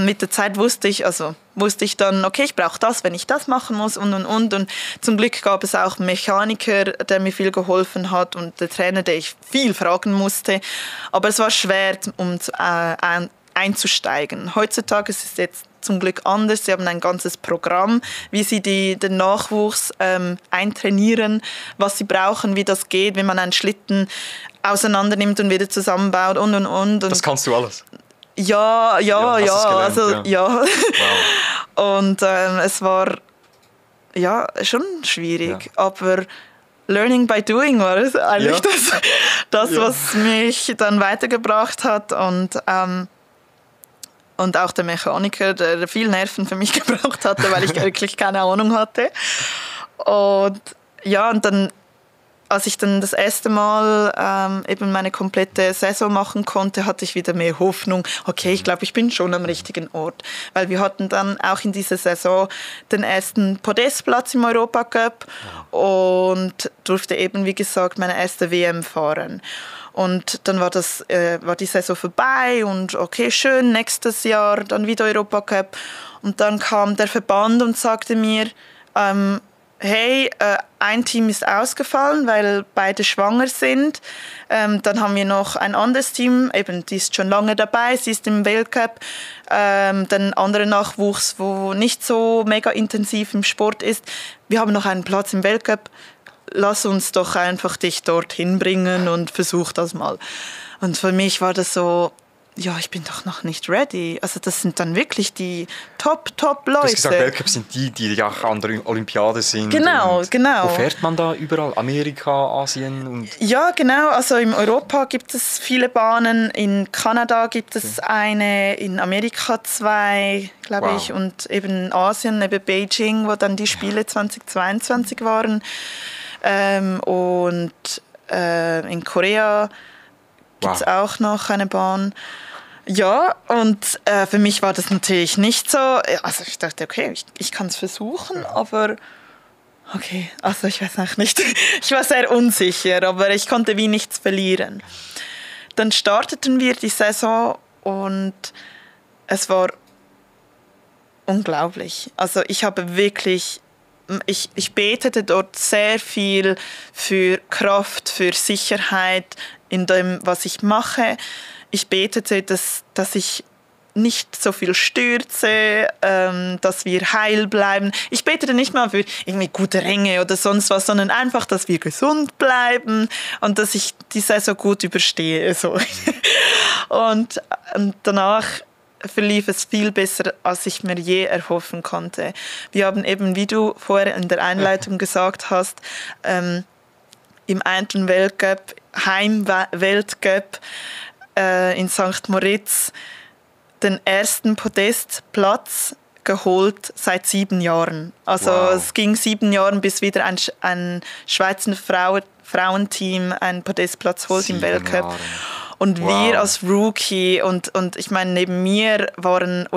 mit der Zeit wusste ich dann, okay, ich brauche das, wenn ich das machen muss und. Und zum Glück gab es auch einen Mechaniker, der mir viel geholfen hat und der Trainer, der ich viel fragen musste. Aber es war schwer, um einzusteigen. Heutzutage ist es jetzt zum Glück anders. Sie haben ein ganzes Programm, wie sie den Nachwuchs eintrainieren, was sie brauchen, wie das geht, wenn man einen Schlitten auseinandernimmt und wieder zusammenbaut und. Das kannst du alles? Ja. Also, ja. Wow. Und es war schon schwierig, aber Learning by Doing war es eigentlich das was mich dann weitergebracht hat und auch der Mechaniker, der viel Nerven für mich gebraucht hatte, weil ich wirklich keine Ahnung hatte. Und dann, als ich dann das erste Mal eben meine komplette Saison machen konnte, hatte ich wieder mehr Hoffnung. Okay, ich glaube, ich bin schon am richtigen Ort. Weil wir hatten dann auch in dieser Saison den ersten Podestplatz im Europacup und durfte eben, wie gesagt, meine erste WM fahren. Und dann war die Saison vorbei und okay, schön, nächstes Jahr dann wieder Europacup. Und dann kam der Verband und sagte mir, hey, ein Team ist ausgefallen, weil beide schwanger sind. Dann haben wir noch ein anderes Team, eben, die ist schon lange dabei, sie ist im Weltcup. Dann anderer Nachwuchs, wo nicht so mega intensiv im Sport ist. Wir haben noch einen Platz im Weltcup. lass uns doch einfach dich dorthin bringen und versuch das mal. Und für mich war das so, ja, ich bin doch noch nicht ready. Also das sind dann wirklich die Top-Leute. Du hast gesagt, Weltcup sind die auch an der Olympiade sind. Genau. Wo fährt man da überall? Amerika, Asien? Und ja, genau. Also in Europa gibt es viele Bahnen. In Kanada gibt es eine, in Amerika 2, glaube ich. Und eben in Asien, eben Beijing, wo dann die Spiele 2022 waren. Und in Korea gibt es auch noch eine Bahn. Ja, und für mich war das natürlich nicht so. Also ich dachte, okay, ich kann es versuchen, aber okay, also ich weiß auch nicht. Ich war sehr unsicher, aber ich konnte wie nichts verlieren. Dann starteten wir die Saison und es war unglaublich. Also ich habe wirklich, ich betete dort sehr viel für Kraft, für Sicherheit in dem, was ich mache. Ich betete, dass ich nicht so viel stürze, dass wir heil bleiben. Ich betete nicht mal für irgendwie gute Ränge oder sonst was, sondern einfach, dass wir gesund bleiben und dass ich die Saison gut überstehe. So. Und danach verlief es viel besser, als ich mir je erhoffen konnte. Wir haben eben, wie du vorher in der Einleitung gesagt hast, im einen Weltcup, Heim-Weltcup in St. Moritz, den ersten Podestplatz geholt seit 7 Jahren. Also es ging 7 Jahre, bis wieder ein Schweizer Frauenteam einen Podestplatz holt im Weltcup. Jahre. Und wir als Rookie und ich meine, neben mir waren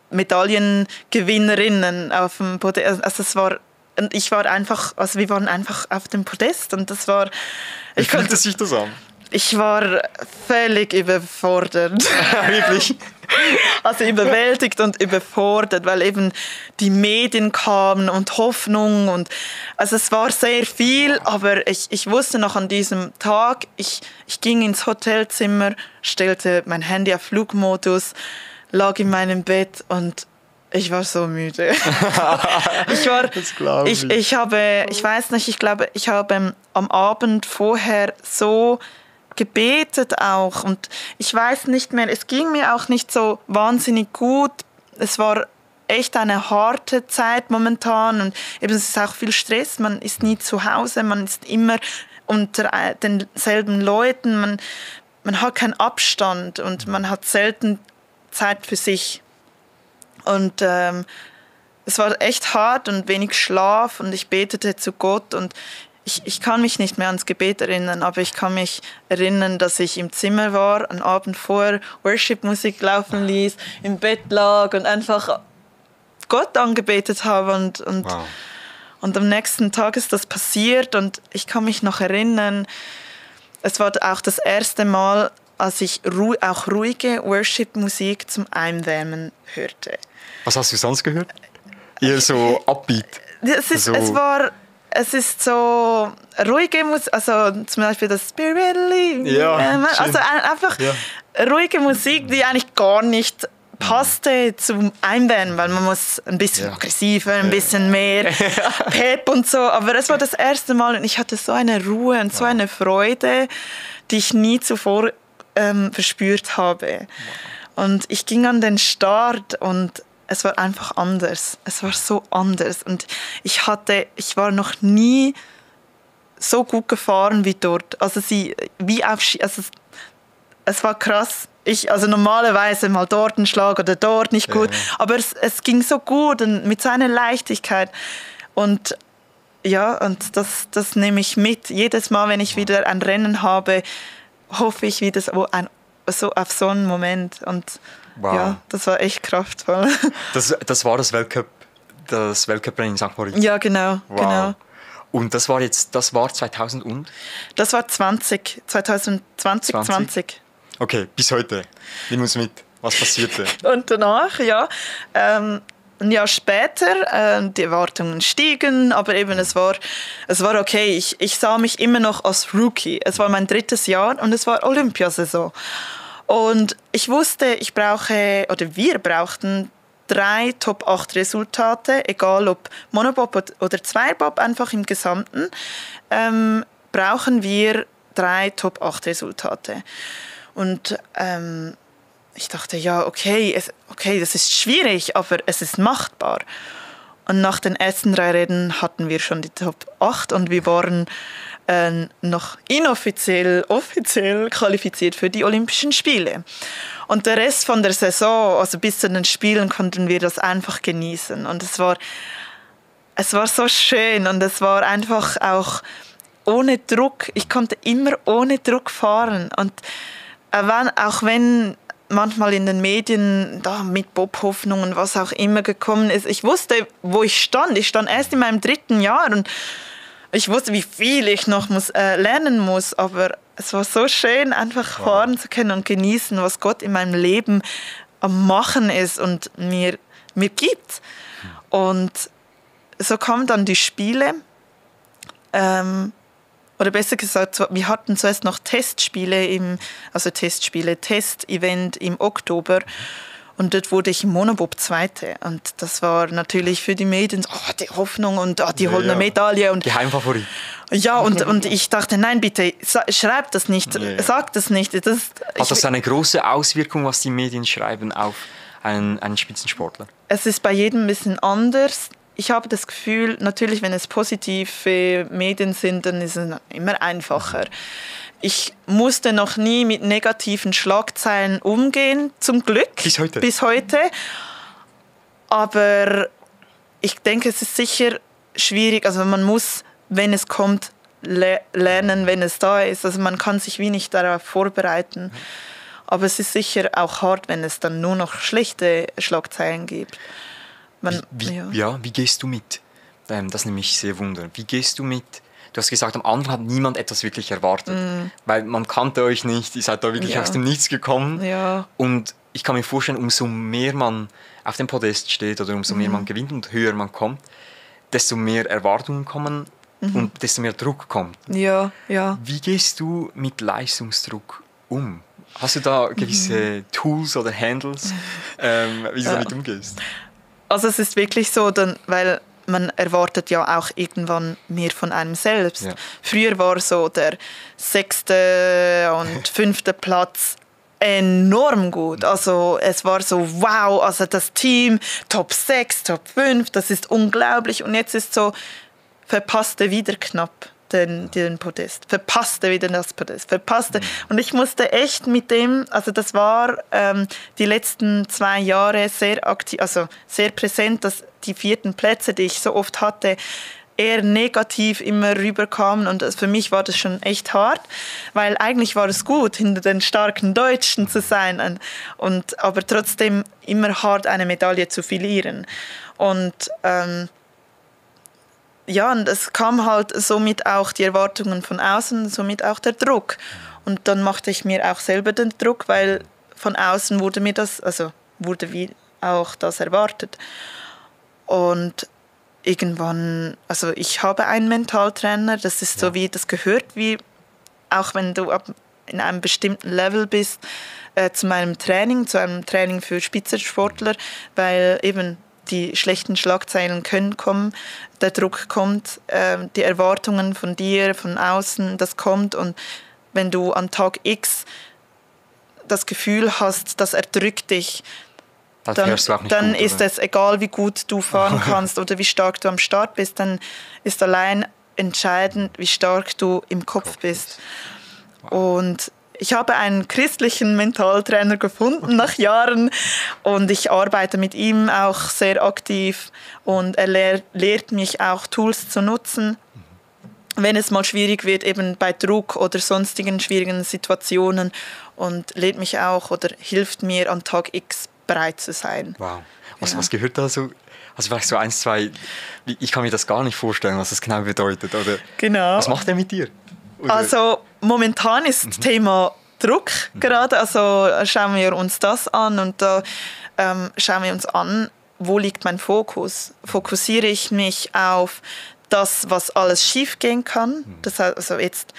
Medaillengewinnerinnen auf dem Podest. Also es war, und ich war einfach, also wir waren einfach auf dem Podest und das war. Wie fühlte sich das an? Ich war völlig überfordert. Wirklich? Also überwältigt und überfordert, weil eben die Medien kamen und Hoffnung und also es war sehr viel, aber ich wusste noch an diesem Tag, ich ging ins Hotelzimmer, stellte mein Handy auf Flugmodus, lag in meinem Bett und ich war so müde. Ich glaube, ich habe am Abend vorher so gebetet auch und ich weiß nicht mehr, es ging mir auch nicht so wahnsinnig gut. Es war echt eine harte Zeit momentan und eben es ist auch viel Stress, man ist nie zu Hause, man ist immer unter denselben Leuten, man hat keinen Abstand und man hat selten Zeit für sich. Und es war echt hart und wenig Schlaf und ich betete zu Gott und ich kann mich nicht mehr ans Gebet erinnern, aber ich kann mich erinnern, dass ich im Zimmer war, einen Abend vorher Worship-Musik laufen ließ, im Bett lag und einfach Gott angebetet habe und am nächsten Tag ist das passiert und ich kann mich noch erinnern, es war auch das erste Mal, als ich auch ruhige Worship-Musik zum Einwärmen hörte. Was hast du sonst gehört? Eher so Upbeat? Es ist so ruhige Musik, also zum Beispiel das Spirit Lead. Ja, also einfach ruhige Musik, die eigentlich gar nicht passte zum Einwärmen, weil man muss ein bisschen aggressiver, ein bisschen mehr Pep und so. Aber es war das erste Mal und ich hatte so eine Ruhe und so eine Freude, die ich nie zuvor verspürt habe. Und ich ging an den Start und es war einfach anders. Es war so anders. Und ich war noch nie so gut gefahren wie dort. Also es war krass. Also normalerweise mal dort ein Schlag oder dort nicht gut. Aber es ging so gut und mit so einer Leichtigkeit. Und ja, und das nehme ich mit. Jedes Mal, wenn ich wieder ein Rennen habe, hoffe ich wieder so auf so einen Moment. Und ja, das war echt kraftvoll. Das war das Weltcuprennen in St. Moritz? Ja, genau. Wow. Genau. Und das war 2000 und? Das war 2020. Okay, bis heute. Nimm uns mit. Was passierte? Und danach, ein Jahr später, die Erwartungen stiegen, aber eben es war okay. Ich sah mich immer noch als Rookie. Es war mein 3. Jahr und es war Olympiasaison. Und ich wusste, wir brauchten 3 Top 8 Resultate, egal ob Monobob oder Zweierbob, einfach im Gesamten, brauchen wir 3 Top 8 Resultate. Und ich dachte, ja, okay, das ist schwierig, aber es ist machbar. Und nach den ersten 3 Rennen hatten wir schon die Top 8 und wir waren noch offiziell qualifiziert für die Olympischen Spiele. Und der Rest von der Saison, also bis zu den Spielen, konnten wir das einfach genießen. Und es war so schön und es war einfach auch ohne Druck. Ich konnte immer ohne Druck fahren. Und auch wenn manchmal in den Medien da mit Bob-Hoffnungen, was auch immer gekommen ist, ich wusste, wo ich stand. Ich stand erst in meinem 3. Jahr und ich wusste, wie viel ich noch lernen muss, aber es war so schön, einfach fahren zu können und genießen, was Gott in meinem Leben am Machen ist und mir gibt. Und so kamen dann die Spiele, oder besser gesagt, wir hatten zuerst noch Testevent im Oktober. Und dort wurde ich im Monobob Zweite. Und das war natürlich für die Medien, die Hoffnung und die holen eine Medaille. Und Geheimfavorit. ja, und ich dachte, nein, bitte, schreib das nicht, sag das nicht. Hat das eine große Auswirkung, was die Medien schreiben, auf einen Spitzensportler? Es ist bei jedem ein bisschen anders. Ich habe das Gefühl, natürlich, wenn es positive Medien sind, dann ist es immer einfacher. Ich musste noch nie mit negativen Schlagzeilen umgehen, zum Glück. Bis heute. Aber ich denke, es ist sicher schwierig. Also man muss, wenn es kommt, lernen, wenn es da ist. Also man kann sich wie nicht darauf vorbereiten. Aber es ist sicher auch hart, wenn es dann nur noch schlechte Schlagzeilen gibt. Wie gehst du mit? Das nimmt mich sehr wunder. Wie gehst du mit? Du hast gesagt, am Anfang hat niemand etwas wirklich erwartet. Weil man kannte euch nicht, ihr seid da wirklich aus dem Nichts gekommen. Ja. Und ich kann mir vorstellen, umso mehr man auf dem Podest steht oder umso mehr man gewinnt und höher man kommt, desto mehr Erwartungen kommen und desto mehr Druck kommt. Ja. Wie gehst du mit Leistungsdruck um? Hast du da gewisse Tools oder Handles, wie du damit umgehst? Also es ist wirklich so, weil man erwartet ja auch irgendwann mehr von einem selbst. Ja. Früher war so der 6. und 5. Platz enorm gut. Also es war so, wow, also das Team, Top 6, Top 5, das ist unglaublich. Und jetzt ist so, verpasste wieder knapp den Podest, verpasste wieder das Podest, verpasste. Und ich musste echt mit dem, also das war die letzten 2 Jahre sehr aktiv, also sehr präsent, dass die 4. Plätze, die ich so oft hatte, eher negativ immer rüberkamen. Und für mich war das schon echt hart, weil eigentlich war es gut, hinter den starken Deutschen zu sein, aber trotzdem immer hart eine Medaille zu verlieren. Und und es kam halt somit auch die Erwartungen von außen, somit auch der Druck. Und dann machte ich mir auch selber den Druck, weil von außen wurde wie auch das erwartet. Und irgendwann, also ich habe einen Mentaltrainer, das ist so wie, das gehört wie, auch wenn du in einem bestimmten Level bist, zu einem Training für Spitzensportler, weil eben die schlechten Schlagzeilen können kommen, der Druck kommt, die Erwartungen von dir, von außen, das kommt. Und wenn du an Tag X das Gefühl hast, das erdrückt dich, dann ist es egal, wie gut du fahren kannst oder wie stark du am Start bist, dann ist allein entscheidend, wie stark du im Kopf bist. Wow. Und ich habe einen christlichen Mentaltrainer gefunden nach Jahren und ich arbeite mit ihm auch sehr aktiv und er lehrt mich auch Tools zu nutzen, wenn es mal schwierig wird, eben bei Druck oder sonstigen schwierigen Situationen, und lehrt mich auch oder hilft mir an Tag X bereit zu sein. Wow. Was gehört da so? Also vielleicht so 1, 2, ich kann mir das gar nicht vorstellen, was das genau bedeutet. Oder genau. Was macht er mit dir? Oder? Also momentan ist das Thema Druck gerade, also schauen wir uns das an und da schauen wir uns an, wo liegt mein Fokus? Fokussiere ich mich auf das, was alles schief gehen kann? Das heißt, also jetzt,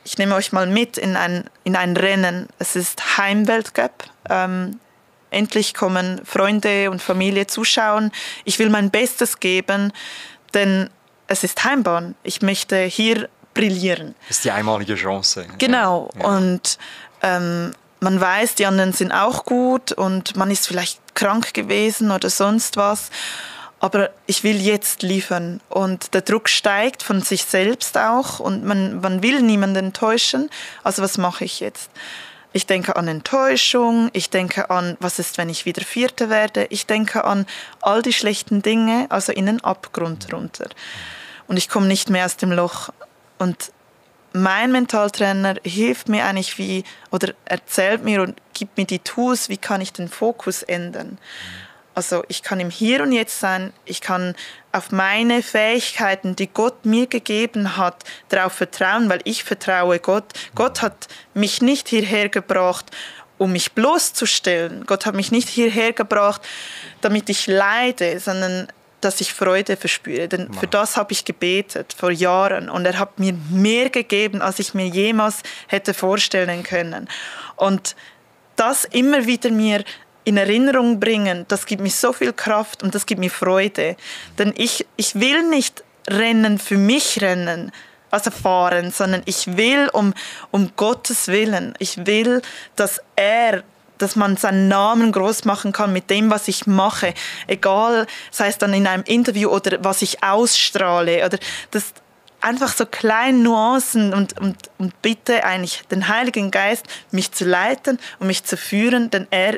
ich nehme euch mal mit in ein Rennen. Es ist Heimweltcup. endlich kommen Freunde und Familie zuschauen. Ich will mein Bestes geben, denn es ist Heimbahn. Ich möchte hier brillieren. Das ist die einmalige Chance. Genau. Ja. Und man weiß, die anderen sind auch gut und man ist vielleicht krank gewesen oder sonst was. Aber ich will jetzt liefern. Und der Druck steigt von sich selbst auch und man will niemanden enttäuschen. Also was mache ich jetzt? Ich denke an Enttäuschung, ich denke an, was ist, wenn ich wieder Vierte werde. Ich denke an all die schlechten Dinge, also in den Abgrund runter. Und ich komme nicht mehr aus dem Loch. Und mein Mentaltrainer hilft mir eigentlich oder erzählt mir und gibt mir die Tools, wie kann ich den Fokus ändern. Also ich kann im Hier und Jetzt sein, ich kann auf meine Fähigkeiten, die Gott mir gegeben hat, darauf vertrauen, weil ich vertraue Gott. Gott hat mich nicht hierher gebracht, um mich bloßzustellen. Gott hat mich nicht hierher gebracht, damit ich leide, sondern dass ich Freude verspüre. Denn für das habe ich gebetet vor Jahren und er hat mir mehr gegeben, als ich mir jemals hätte vorstellen können. Und das immer wieder mir in Erinnerung bringen, das gibt mir so viel Kraft und das gibt mir Freude. Denn ich will nicht rennen, für mich rennen, also fahren, sondern ich will um Gottes Willen. Ich will, dass man seinen Namen groß machen kann mit dem, was ich mache. Egal, sei es dann in einem Interview oder was ich ausstrahle. Oder das einfach so kleine Nuancen und bitte eigentlich den Heiligen Geist, mich zu leiten und mich zu führen, denn er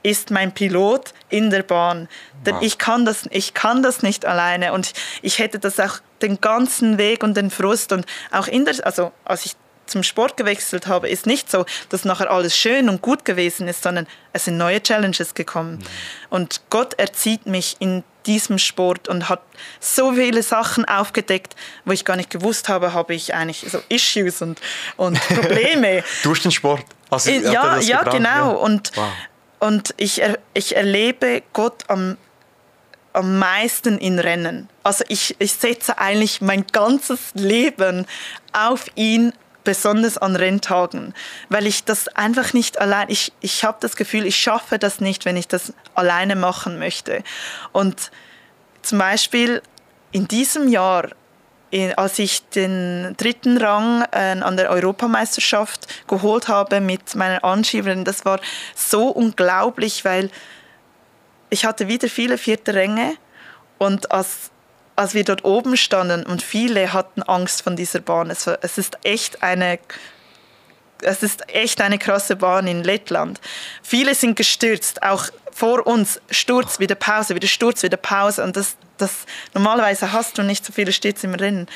ist mein Pilot in der Bahn. Denn ich kann das nicht alleine und ich hätte das auch den ganzen Weg und den Frust und auch also als ich zum Sport gewechselt habe, ist nicht so, dass nachher alles schön und gut gewesen ist, sondern es sind neue Challenges gekommen. Und Gott erzieht mich in diesem Sport und hat so viele Sachen aufgedeckt, wo ich gar nicht gewusst habe ich eigentlich so Issues und Probleme. Durch den Sport? Ja, genau. Und ich erlebe Gott am meisten in Rennen. Also ich setze eigentlich mein ganzes Leben auf ihn, besonders an Renntagen, weil ich das einfach nicht allein, ich habe das Gefühl, ich schaffe das nicht, wenn ich das alleine machen möchte. Und zum Beispiel in diesem Jahr, als ich den 3. Rang an der Europameisterschaft geholt habe mit meiner Anschieberin, das war so unglaublich, weil ich hatte wieder viele 4. Ränge und als wir dort oben standen und viele hatten Angst von dieser Bahn. Es ist echt eine krasse Bahn in Lettland. Viele sind gestürzt, auch vor uns. Sturz, wieder Pause, wieder Sturz, wieder Pause. Und das normalerweise hast du nicht so viele Stürze im Rennen.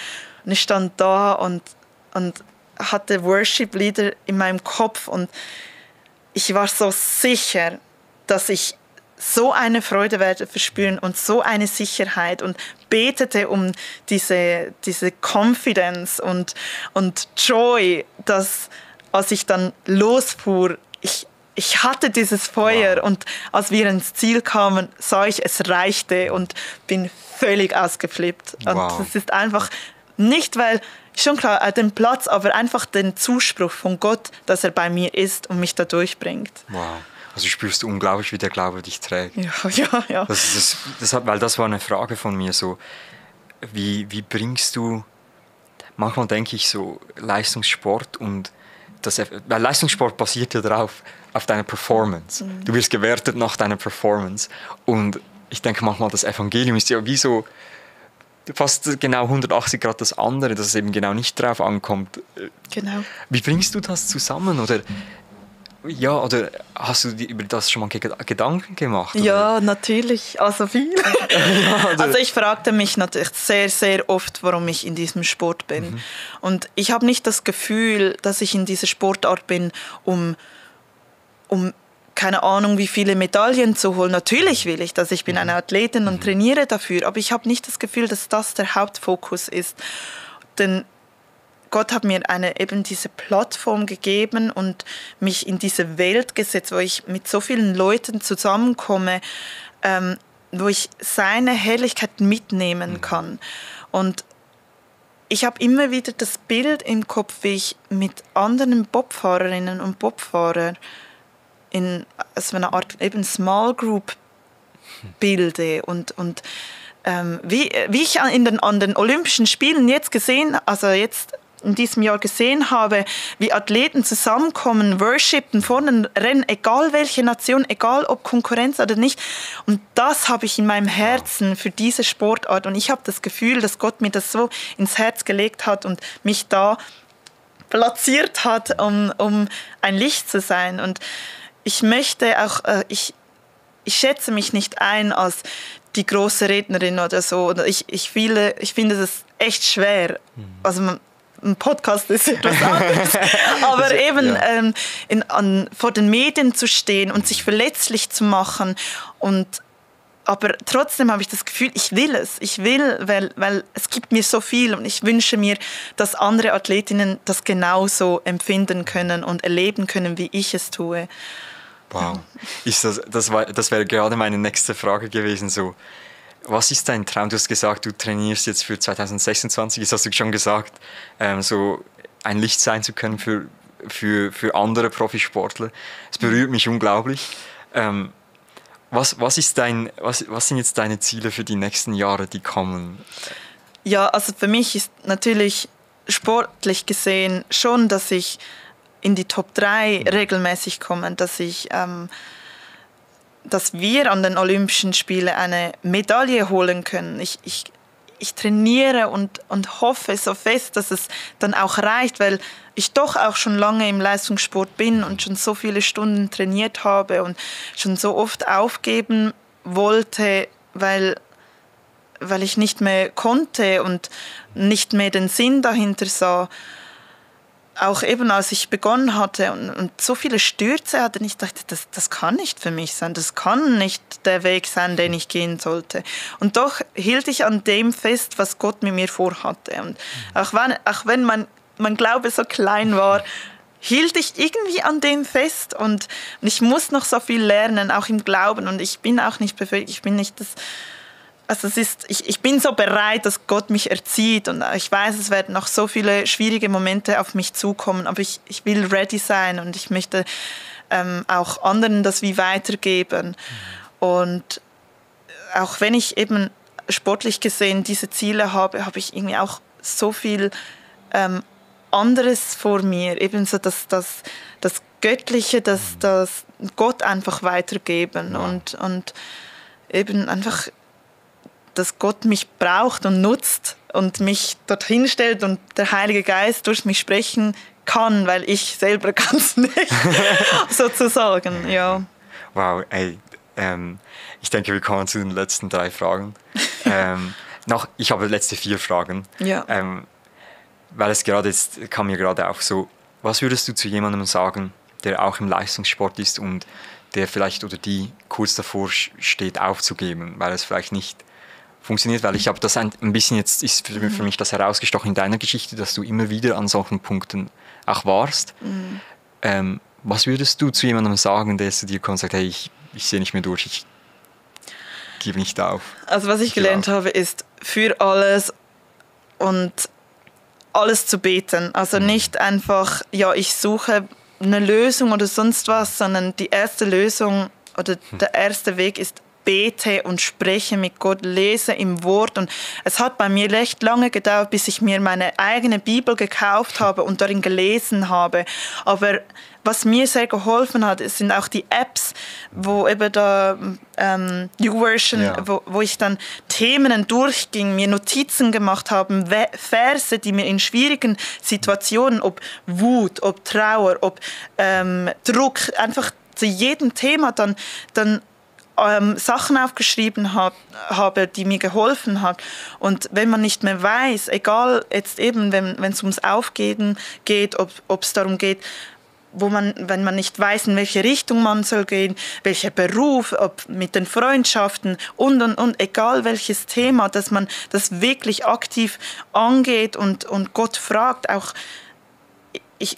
Und ich stand da und hatte Worship-Lieder in meinem Kopf und ich war so sicher, dass ich so eine Freude werde verspüren und so eine Sicherheit und betete um diese Confidence und Joy, dass als ich dann losfuhr, ich hatte dieses Feuer und als wir ins Ziel kamen, sah ich, es reichte und bin völlig ausgeflippt. Und das ist einfach nicht, weil, schon klar, den Platz, aber einfach den Zuspruch von Gott, dass er bei mir ist und mich da durchbringt. Wow. Also spürst du unglaublich, wie der Glaube dich trägt. Ja. Weil das war eine Frage von mir, so, wie bringst du, manchmal denke ich so, Leistungssport und weil Leistungssport basiert ja darauf, auf deiner Performance. Du wirst gewertet nach deiner Performance. Und ich denke manchmal, das Evangelium ist ja wie so fast genau 180 Grad das andere, dass es eben genau nicht drauf ankommt. Genau. Wie bringst du das zusammen? Oder hast du dir über das schon mal Gedanken gemacht? Ja, natürlich. Also viel. Also ich fragte mich natürlich sehr, sehr oft, warum ich in diesem Sport bin. Und ich habe nicht das Gefühl, dass ich in dieser Sportart bin, um keine Ahnung, wie viele Medaillen zu holen. Natürlich will ich das. Ich bin eine Athletin und trainiere dafür. Aber ich habe nicht das Gefühl, dass das der Hauptfokus ist. Denn Gott hat mir eben diese Plattform gegeben und mich in diese Welt gesetzt, wo ich mit so vielen Leuten zusammenkomme, wo ich seine Herrlichkeit mitnehmen kann. Und ich habe immer wieder das Bild im Kopf, wie ich mit anderen Bobfahrerinnen und Bobfahrern in so einer Art eben Small Group bilde und wie ich an den Olympischen Spielen jetzt in diesem Jahr gesehen habe, wie Athleten zusammenkommen, worshipen, vorne rennen, egal welche Nation, egal ob Konkurrenz oder nicht. Und das habe ich in meinem Herzen für diese Sportart. Und ich habe das Gefühl, dass Gott mir das so ins Herz gelegt hat und mich da platziert hat, um ein Licht zu sein. Und ich möchte auch, ich schätze mich nicht ein als die große Rednerin oder so. Ich finde es echt schwer. Also ein Podcast ist etwas anderes. Aber eben vor den Medien zu stehen und sich verletzlich zu machen. Aber trotzdem habe ich das Gefühl, ich will es. Ich will, weil es gibt mir so viel und ich wünsche mir, dass andere Athletinnen das genauso empfinden können und erleben können, wie ich es tue. Wow. Das wäre gerade meine nächste Frage gewesen. So, was ist dein Traum? Du hast gesagt, du trainierst jetzt für 2026, das hast du schon gesagt, so ein Licht sein zu können für andere Profisportler. Es berührt mich unglaublich. Was sind jetzt deine Ziele für die nächsten Jahre, die kommen? Ja, also für mich ist natürlich sportlich gesehen schon, dass ich in die Top 3 regelmäßig komme, dass wir an den Olympischen Spielen eine Medaille holen können. Ich trainiere und hoffe so fest, dass es dann auch reicht, weil ich doch auch schon lange im Leistungssport bin und schon so viele Stunden trainiert habe und schon so oft aufgeben wollte, weil ich nicht mehr konnte und nicht mehr den Sinn dahinter sah. Auch eben als ich begonnen hatte und so viele Stürze hatte, und ich dachte, das kann nicht für mich sein, das kann nicht der Weg sein, den ich gehen sollte. Und doch hielt ich an dem fest, was Gott mit mir vorhatte. Und auch wenn mein Glaube so klein war, hielt ich irgendwie an dem fest. Und ich muss noch so viel lernen, auch im Glauben. Und ich bin auch nicht perfekt, ich bin nicht das... Also ich bin so bereit, dass Gott mich erzieht und ich weiß, es werden noch so viele schwierige Momente auf mich zukommen, aber ich will ready sein und ich möchte auch anderen das wie weitergeben. Und auch wenn ich eben sportlich gesehen diese Ziele habe ich irgendwie auch so viel anderes vor mir, eben so das Göttliche, das Gott einfach weitergeben und eben einfach, dass Gott mich braucht und nutzt und mich dorthin stellt und der Heilige Geist durch mich sprechen kann, weil ich selber kann es nicht, sozusagen, ja. Wow, ey, ich denke, wir kommen zu den letzten 3 Fragen. Ich habe letzte 4 Fragen. Ja. Weil es gerade jetzt kam mir gerade auch so, was würdest du zu jemandem sagen, der auch im Leistungssport ist und der vielleicht oder die kurz davor steht aufzugeben, weil es vielleicht nicht funktioniert, weil ich habe das ein bisschen, jetzt ist für mich das herausgestochen in deiner Geschichte, dass du immer wieder an solchen Punkten auch warst. Was würdest du zu jemandem sagen, der zu dir kommt und sagt, hey, ich sehe nicht mehr durch, ich gebe nicht auf? Also was ich gelernt habe, ist für alles und alles zu beten. Also nicht einfach, ja, ich suche eine Lösung oder sonst was, sondern die erste Lösung oder der erste Weg ist, bete und spreche mit Gott, lese im Wort. Und es hat bei mir recht lange gedauert, bis ich mir meine eigene Bibel gekauft habe und darin gelesen habe. Aber was mir sehr geholfen hat, sind auch die Apps, wo eben da YouVersion, ja, wo ich dann Themen durchging, mir Notizen gemacht habe, Verse, die mir in schwierigen Situationen, ob Wut, ob Trauer, ob Druck, einfach zu jedem Thema dann Sachen aufgeschrieben habe, die mir geholfen haben. Und wenn man nicht mehr weiß, egal jetzt eben, wenn es ums Aufgeben geht, ob es darum geht, wenn man nicht weiß, in welche Richtung man soll gehen, welcher Beruf, ob mit den Freundschaften und, egal welches Thema, dass man das wirklich aktiv angeht und Gott fragt. Auch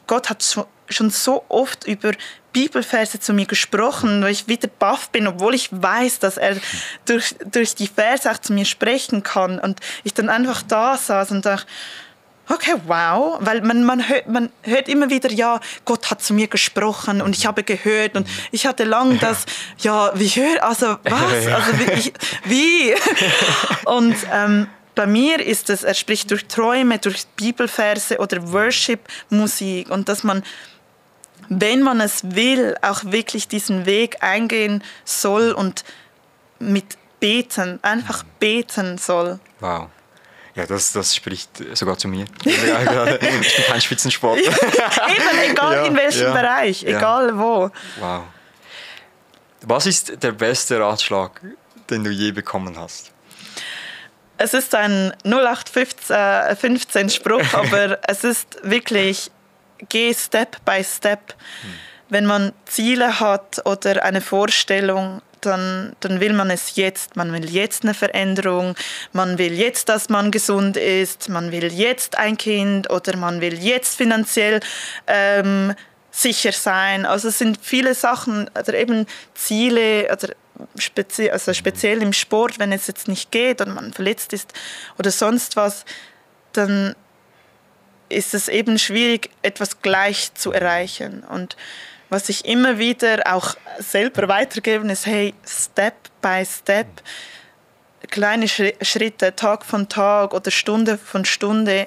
Gott hat schon so oft über Bibelverse zu mir gesprochen, wo ich wieder baff bin, obwohl ich weiß, dass er durch die Verse auch zu mir sprechen kann. Und ich dann einfach da saß und dachte, okay, wow, weil man hört immer wieder, ja, Gott hat zu mir gesprochen und ich habe gehört und ich hatte lang das, ja, wie höre, also was, also wie? Und bei mir ist es, er spricht durch Träume, durch Bibelverse oder Worship-Musik und dass man, wenn man es will, auch wirklich diesen Weg eingehen soll und mit beten, einfach beten soll. Wow. Ja, das spricht sogar zu mir. Ich bin kein Spitzensportler. Eben, egal in welchem Bereich, egal wo. Wow. Was ist der beste Ratschlag, den du je bekommen hast? Es ist ein 0815 Spruch, aber es ist wirklich, geh Step by Step. Wenn man Ziele hat oder eine Vorstellung, dann will man es jetzt. Man will jetzt eine Veränderung, man will jetzt, dass man gesund ist, man will jetzt ein Kind oder man will jetzt finanziell sicher sein. Also es sind viele Sachen, oder eben Ziele, oder speziell im Sport, wenn es jetzt nicht geht oder man verletzt ist oder sonst was, dann ist es eben schwierig, etwas gleich zu erreichen. Und was ich immer wieder auch selber weitergebe, ist, hey, Step by Step, kleine Schritte, Tag von Tag oder Stunde von Stunde,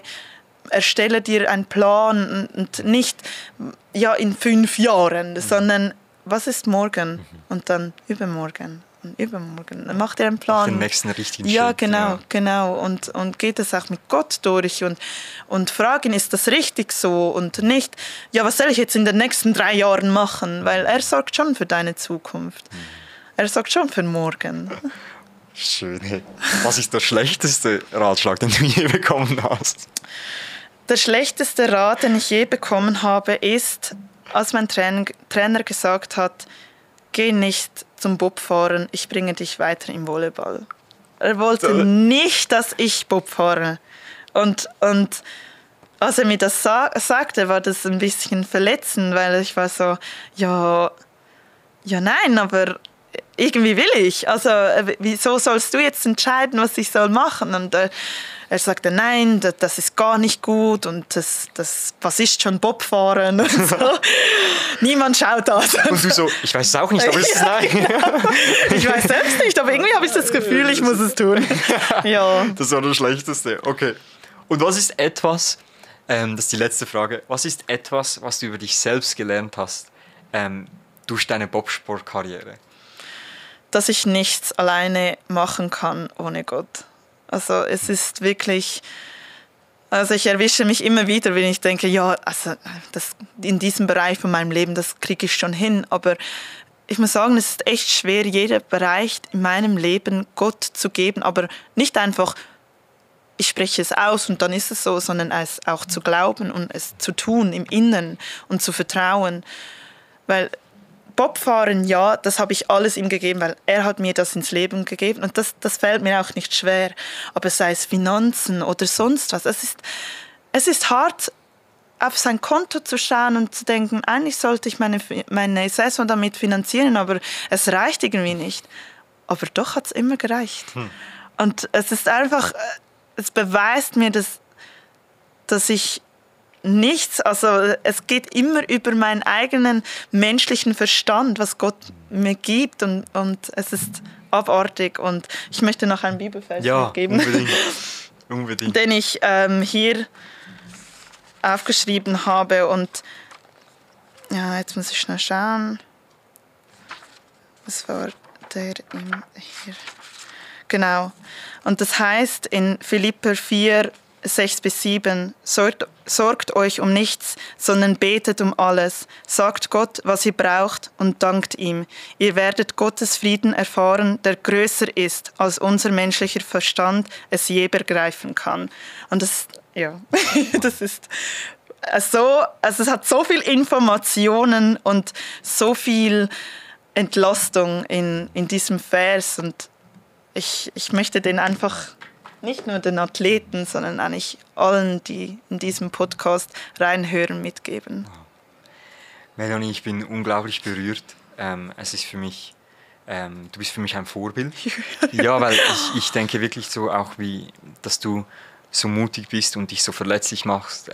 erstelle dir einen Plan und nicht ja, in 5 Jahren, sondern was ist morgen und dann übermorgen. Und übermorgen. Dann macht ihr einen Plan. Den nächsten richtigen ja, Schritt. Genau. Und geht das auch mit Gott durch und fragen, ist das richtig so und nicht, ja, was soll ich jetzt in den nächsten 3 Jahren machen? Weil er sorgt schon für deine Zukunft. Er sorgt schon für morgen. Schön. Hey. Was ist der schlechteste Ratschlag, den du je bekommen hast? Der schlechteste Rat, den ich je bekommen habe, ist, als mein Trainer gesagt hat, geh nicht zum Bobfahren, ich bringe dich weiter im Volleyball. Er wollte nicht, dass ich Bob fahre. Und als er mir das sagte, war das ein bisschen verletzend, weil ich war so, ja nein, aber irgendwie will ich. Also wieso sollst du jetzt entscheiden, was ich soll machen? Und er sagte, nein, das ist gar nicht gut und was ist schon Bobfahren und so. Niemand schaut das. Und du so, ich weiß es auch nicht, aber es ist nein. Ich weiß selbst nicht, aber irgendwie habe ich das Gefühl, ich muss es tun. Ja. Das war das Schlechteste, okay. Und was ist etwas, das ist die letzte Frage, was ist etwas, was du über dich selbst gelernt hast durch deine Bobsportkarriere? Dass ich nichts alleine machen kann ohne Gott. Also es ist wirklich, also ich erwische mich immer wieder, wenn ich denke, ja, also das, in diesem Bereich von meinem Leben, das kriege ich schon hin. Aber ich muss sagen, es ist echt schwer, jeder Bereich in meinem Leben Gott zu geben, aber nicht einfach, ich spreche es aus und dann ist es so, sondern es auch zu glauben und es zu tun im Inneren und zu vertrauen. Weil Bobfahren, ja, das habe ich alles ihm gegeben, weil er hat mir das ins Leben gegeben und das fällt mir auch nicht schwer. Aber sei es Finanzen oder sonst was, es ist hart, auf sein Konto zu schauen und zu denken, eigentlich sollte ich meine Saison damit finanzieren, aber es reicht irgendwie nicht. Aber doch hat es immer gereicht. Und es ist einfach, es beweist mir, dass ich nichts, also es geht immer über meinen eigenen menschlichen Verstand, was Gott mir gibt und es ist abartig und ich möchte noch einen Bibelvers mitgeben, unbedingt. den ich hier aufgeschrieben habe und ja, jetzt muss ich schnell schauen, was war der hier? Genau, und das heißt in Philipper 4, 6-7, sorgt euch um nichts, sondern betet um alles. Sagt Gott, was ihr braucht und dankt ihm. Ihr werdet Gottes Frieden erfahren, der größer ist, als unser menschlicher Verstand es je begreifen kann. Und das ist so, also es hat so viel Informationen und so viel Entlastung in diesem Vers und ich möchte den einfach nicht nur den Athleten, sondern eigentlich allen, die in diesem Podcast reinhören, mitgeben. Melanie, ich bin unglaublich berührt. Es ist für mich, du bist für mich ein Vorbild. Ja, weil ich denke wirklich so auch, dass du so mutig bist und dich so verletzlich machst,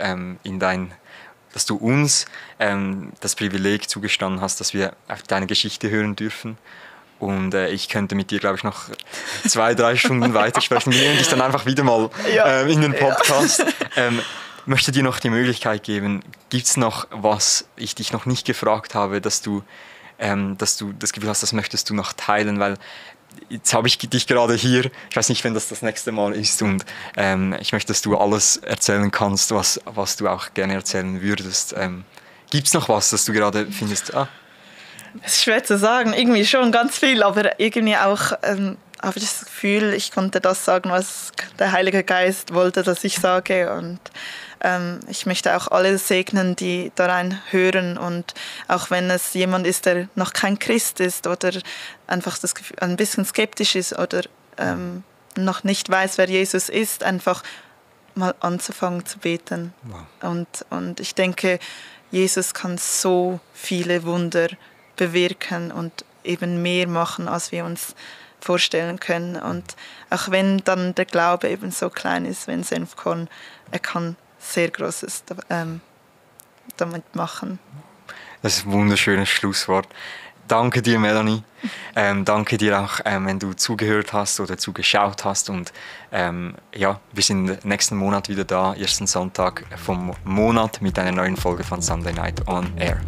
dass du uns das Privileg zugestanden hast, dass wir auf deine Geschichte hören dürfen. Und ich könnte mit dir, glaube ich, noch 2-3 Stunden weitersprechen. Wir nehmen dich dann einfach wieder mal in den Podcast. Möchte dir noch die Möglichkeit geben, gibt es noch was, ich dich noch nicht gefragt habe, dass du das Gefühl hast, das möchtest du noch teilen, weil jetzt habe ich dich gerade hier, ich weiß nicht, wenn das nächste Mal ist, und ich möchte, dass du alles erzählen kannst, was du auch gerne erzählen würdest. Gibt es noch was, das du gerade findest? Es ist schwer zu sagen, irgendwie schon ganz viel, aber irgendwie auch habe ich das Gefühl, ich konnte das sagen, was der Heilige Geist wollte, dass ich sage, und ich möchte auch alle segnen, die da rein hören, und auch wenn es jemand ist, der noch kein Christ ist oder einfach das Gefühl, ein bisschen skeptisch ist oder noch nicht weiß, wer Jesus ist, einfach mal anzufangen zu beten. Wow. Und ich denke, Jesus kann so viele Wunder bewirken und eben mehr machen, als wir uns vorstellen können. Und auch wenn dann der Glaube eben so klein ist, wenn Senfkorn, er kann sehr Großes damit machen. Das ist ein wunderschönes Schlusswort. Danke dir, Melanie. Danke dir auch, wenn du zugehört hast oder zugeschaut hast. Und wir sind nächsten Monat wieder da, ersten Sonntag vom Monat, mit einer neuen Folge von Sunday Night on Air.